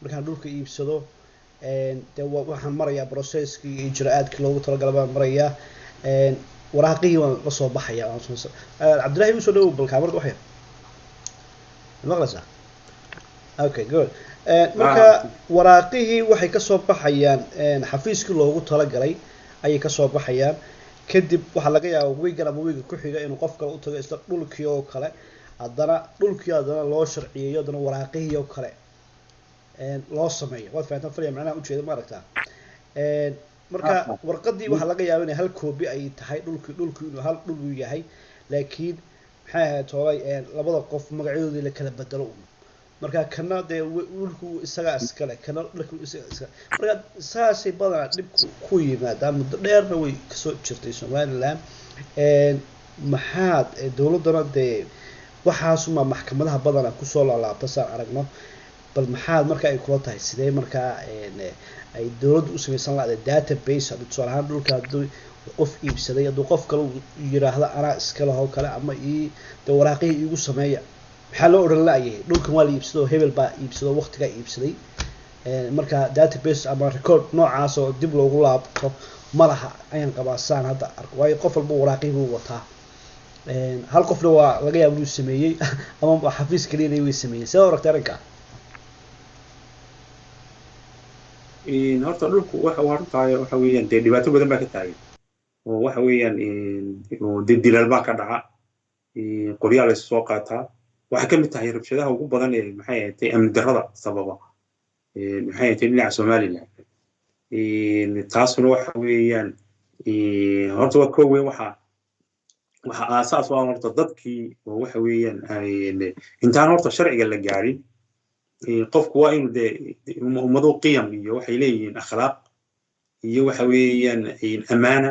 Markaan dhulka iibsado, dee waxaan marayaa processkii iyo ijra-aadkii loogu talagalay baan marayaa, waraaqihii waan la soo baxaya. Cabdillahi, usoo dhawow bal kaamarada waxyar, maqlaysaa? Okay, good. Marka waraaqihii waxay kasoo baxayaan xafiiskii loogu talagalay ayay kasoo baxayaan. Kadib waxaa laga yaabaa wiigan ama wiiga ku xiga inuu qof kale u tago isla dhulkii oo kale, haddana dhulkii haddana loo sharciyeeyo, haddana waraaqihii oo kale loo sameeyo. Waad fahantaan filaya macnaha ujeeda, ma aragtaa? Marka warqadii waxaa laga yaaba inay hal copy ay tahay, dhulkii inuu hal dhul uu yahay, laakiin, maxay ahayd toolay, labada qof magacyadoodii la kala bedelo un. Marka kana dee dhulku isagaa iskale, kana dhulku isagaa iskale. Marka saasay badanaa dhibku ku yimaadaa, muddo dheerna way kasoo jirtay Somaliland. Maxaad dowladdana dee waxaasuma maxkamadaha badanaa kusoo laalaabta saan aragno. Bal maxaad marka ay kula tahay, sidee markaa ay dowladdu u samaysan lahday database, haddii tusaale ahaan dhulka haddii qof iibsaday, hadduu qof kale uu yiraahdo anaa iska leh oo kale, ama ii dee waraaqihii iigu sameeya, maxaa loo odhan la'yahay dhulkan waa la iibsado, hebel baa iibsado, waqtigaa iibsaday? Marka database ama record noocaas oo dib loogu laabto ma laha ayaan qabaa saan hadda arko, waayo qof walba waraaqihii buu wataa. Hal qofna waa laga yaaba inuu sameeyey ama xafiis keliyana way sameeyey. Sidee u aragtay arrinka?
Horta dhulku waxa uu arrintaay waxa weeyaan dee dhibaato badan baa ka taagan, oo waxa weeyaan oo dee dilal baa ka dhaca, qoryaa la soo qaataa. Waxay ka mid tahay rabshadaha ugu badan ee, maxay ahayd, amni darrada sababa, maxay ahayd, dhinaca Somaliland. Taasuna waxa weeyaan horta waa koo weyn. Waxa aasaas u ah horta dadkii oo waxa weeyaan intaan horta sharciga la gaarin, qofku waa inuu dee ummadu qiyam iyo waxay leeyihiin akhlaaq iyo waxa weeyaan amaana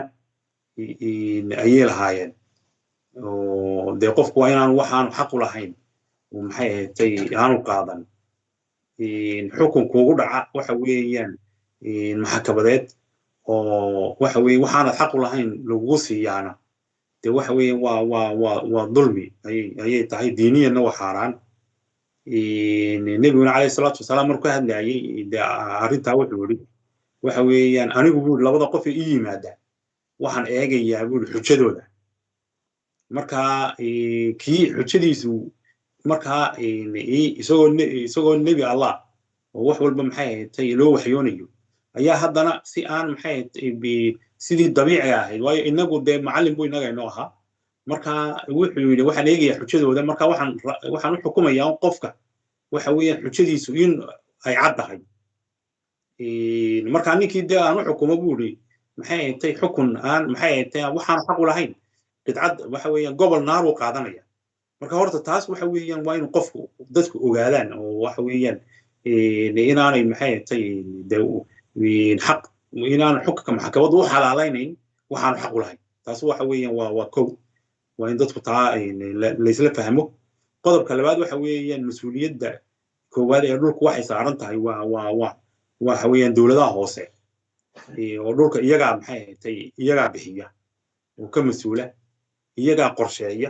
ayay lahaayeen, oo dee qofku waa inaanu waxaanu xaq u lahayn oo, maxay ahayd, aanu qaadan. Xukun kuugu dhaca waxa weeyaan maxkamadeed Oo waxa weeye waxaanad xaq u lahayn lagugu siiyaana dee waxa weeye waa dulmi ayay tahay, diiniyanna waa xaaraan. Nebiguna calayhi salaatu wasalaam markuu ka hadlayay dee arrintaa wuxuu yidhi waxa weeyaan anigu buu labada qof ee ii yimaada waxaan eegayaa buu xujadooda. Marka kii xujadiisu markaa isagoo nebi Allah oo wax walba maxay ahayd loo waxyoonayo ayaa haddana si aan maxay ahayd sidii dabiiciga ahayd, waayo inagu dee macallin buu inaga inoo ahaa. Marka wuxuu yidhi waxaan eegayaa xujadooda, marka waxaan u xukumayaa qofka waxa weeyaan xujadiisu in ay cad tahay. Marka ninkii dee aan u xukumo buu yidhi maxay ahayd xukun aan maxay ahayd waxaan xaq u lahayn bidcad waxa weeyaan gobol naar uu qaadanaya. Marka horta taas waxa weeyaan waa in qofku dadku ogaadaan oo waxa weeyaan inaanay maxay ahayd dee xaq inaan xukunka maxkamaddu u xalaalaynayn waxaan xaq u lahayn. Taas waxa weeyaan waa kow, waa in dadku taa laysla fahmo. Qodobka labaad waxa weeyaan mas-uuliyadda koowaad ee dhulku waxay saaran tahay waa waxa weeyaan dowladaha hoose oo dhulka iyagaa maxay ahayd iyagaa bixiya oo ka mas-uula, iyagaa qorsheeya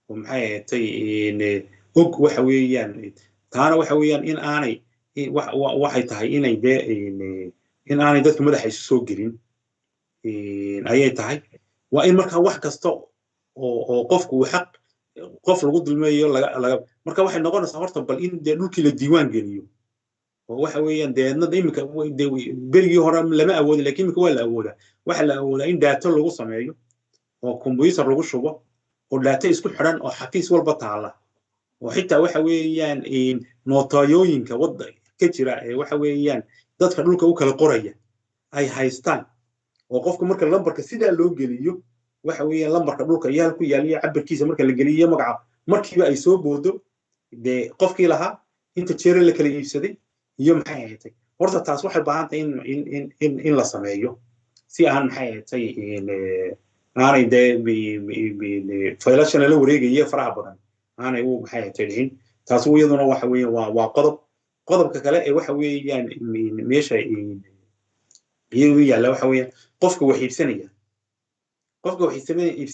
oo maxay ahayd og waxa weeyaan. Taana waxa weeyaan in aanay waxay tahay inay dee in aanay dadku madaxa isu soo gelin ayay tahay. Waa in marka wax kasta oo qofku uu xaq qof lagu dulmeeyo laga marka waxay noqonaysaa horta bal in dee dhulkii la diiwaan geliyo oo waxa weeyaan deedna iminka berigii hore lama awoodi, laakiin iminka waa la awoodaa. Waxa la awoodaa in daato lagu sameeyo oo computer lagu shubo oo daato isku xidhan oo xafiis walba taala oo xitaa waxa weeyaan nootayooyinka wadda ka jira ee waxa weeyaan dadka dhulka u kala qoraya ay haystaan, oo qofka marka lambarka sidaa loo geliyo waxa weeyaan lambarka dhulka iyo halku yaal iyo cabirkiisa marka la geliyo magaca markiiba ay soo boodo dee qofkii lahaa inta jeere la kala iibsaday iyo maxay ahayd. Horta taas waxay baahan tahay in la sameeyo si aan maxay ahayd aanay dee faylashana la wareegaya faraha badan aanay u maxay ahayd dhicin. Taas iyaduna waxa weeye waa qodob. Qodobka kale ee waxa weeyaan meesha iyagu yaalla waxa weeyaan qofka wax iibsanaya, qofka wax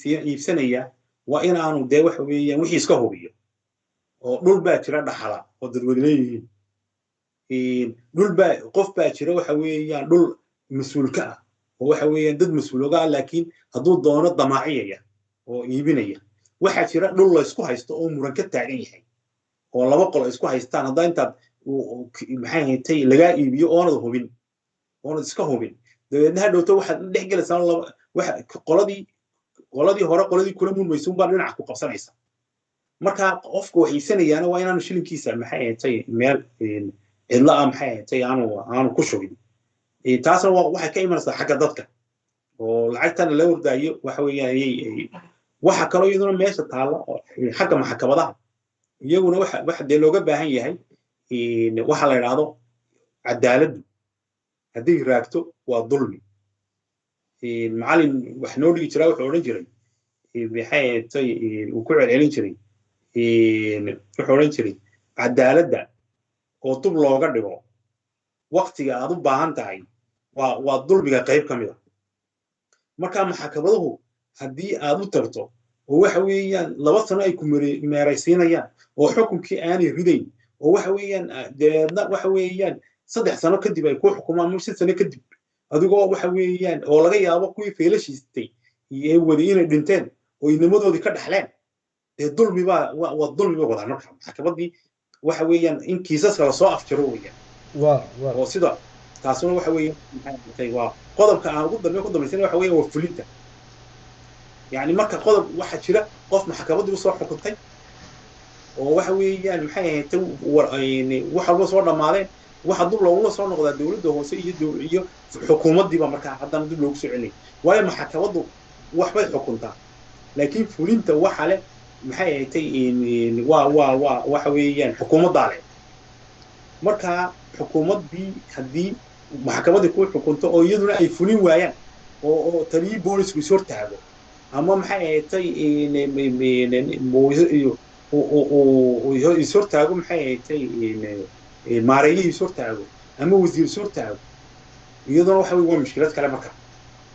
iibsanaya waa in aanu dee waxa weeyaan wixii iska hubiyo. Oo dhul baa jira dhaxala oo dadweyne leeyihiin, dhul baa qof baa jira waxa weeyaan dhul mas-uulka ah oo waxa weeyaan dad mas-uul oga ah, laakiin hadduu doono damaaciyaya oo iibinaya. Waxaa jira dhul la isku haysto oo muran ka taagan yahay oo laba qolo isku haystaan, haddaa intaad maxay haytay lagaa iibiyo oonad hubin oonad iska hubin, dabeedna hadhowto waxaad dhex gelaysaa waxa qoladii hore qoladii kula murmaysa unbaa dhinaca ku qabsanaysa. Marka qofka wax iibsanayaana waa inaanu shilinkiisa maxay haytay meel cidla ah maxay haytay aanu ku shubin. Taasna waxay ka imanaysaa xagga dadka oo lacagtana la ordaayo waxa weeyaan ayay. Waxa kaloo iyaduna meesha taalla xagga maxkamadaha iyaguna waxa dee looga baahan yahay waxa la yidhaahdo cadaaladdu hadday raagto waa dulmi. Macallin wax noo dhigi jiraa wuxuu odhan jiray maxay ahayd uu ku celcelin jiray, wuxuu odhan jiray cadaaladda oo dub looga dhigo waqtiga aad u baahan tahay waa dulmiga qayb ka mid a. Marka maxkamaduhu haddii aad u tagto oo waxa weeyaan 2 sano ay ku meeraysiinayaan oo xukunkii aanay ridayn oo waxa weeyaan dabeedna waxa weeyaan 3 sano kadib ay ku xukumaan ama 5 sano kadib adigoo waxa weeyaan oo laga yaabo kuwii feelashiistay iyo waday inay dhinteen oo inamadoodii ka dhaxleen, dee dulmi baa waa dulmi bay wadaan. Marka maxkamaddii waxa weeyaan in kiisaska lasoo afjaro weeyaan oo sida taasuna waxa weeyaan maxay waa qodobka aan ugu dambe ku dambaysana waxa weeyaan waa fulinta. Yani marka qodob waxa jira qof maxkamaddii usoo xukuntay oo waxa weeyaan maxay ahayd wax walba soo dhammaadeen, waxa dib loogula soo noqdaa dowladda hoose iyo xukuumaddiiba markaa haddana dib loogu soo celinaya, waayo maxkamaddu waxbay xukuntaa laakiin fulinta waxa leh maxay ahayd waa waxa weeyaan xukuumaddaa leh. Marka xukuumaddii haddii maxkamaddii ku xukunto oo iyaduna ay fulin waayaan oo taliyii boolisku is hortaago ama maxay ahayd is hortaago maxay ahayd maareeyihii is hortaago ama wasiir is hortaago, iyaduna waxa waa mushkilad kale. Marka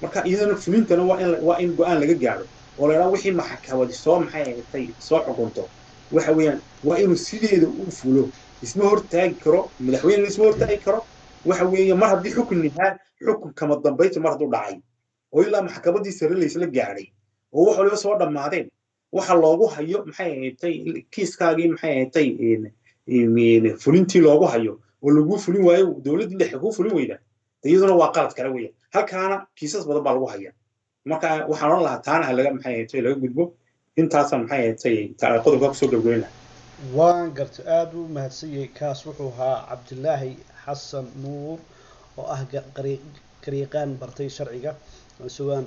Marka iyadana fulintana waa in go-aan laga gaadho oo la idhaha wixii maxkamadi soo, maxay ahatay, soo xukunto, waxa weeyaan waa inuu sideeda u fulo. Isma hortaagi karo madaxweynena, isma hortaagi karo. Waxa weeye mar haddii xukun nihaa, xukun kama dambaynta mar hadduu dhacay oo ilaa maxkamaddii sare laysla gaadhay oo wax waliba soo dhammaadeen, waxa loogu hayo, maxay ahatay, kiiskaagii, maxay ahatay, fulintii loogu hayo oo laguu fulin waayo, dowladdii dhexe kuu fulin weyda, iyaduna waa qalad kale weeyaan. Halkaana kiisas badan baa lagu haya. Marka waxaan odhan lahaa taana ha laga, maxay ahatay, laga gudbo. Intaasaan, maxay ahatay, qodobka kusoo gabagabayn lahaa.
Waan gartay, aada u mahadsan yahay. Kaas wuxuu ahaa Cabdilaahi Xasan Nuur oo ah garyaqaan bartay sharciga, isagoon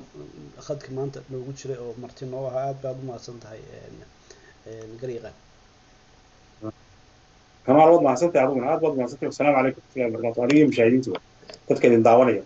khadka maanta noogu jiray oo marti noo ahaa. Aad baad u mahadsan tahay, garyaqaan.
Kamaal, waad mahadsantahay adiguna, aad baad mahadsantahay. Wasalaamu calaykum waraxmatullahi wabarakatu. Adiga iyo mushaahidiintuba, dadka idin daawanaya.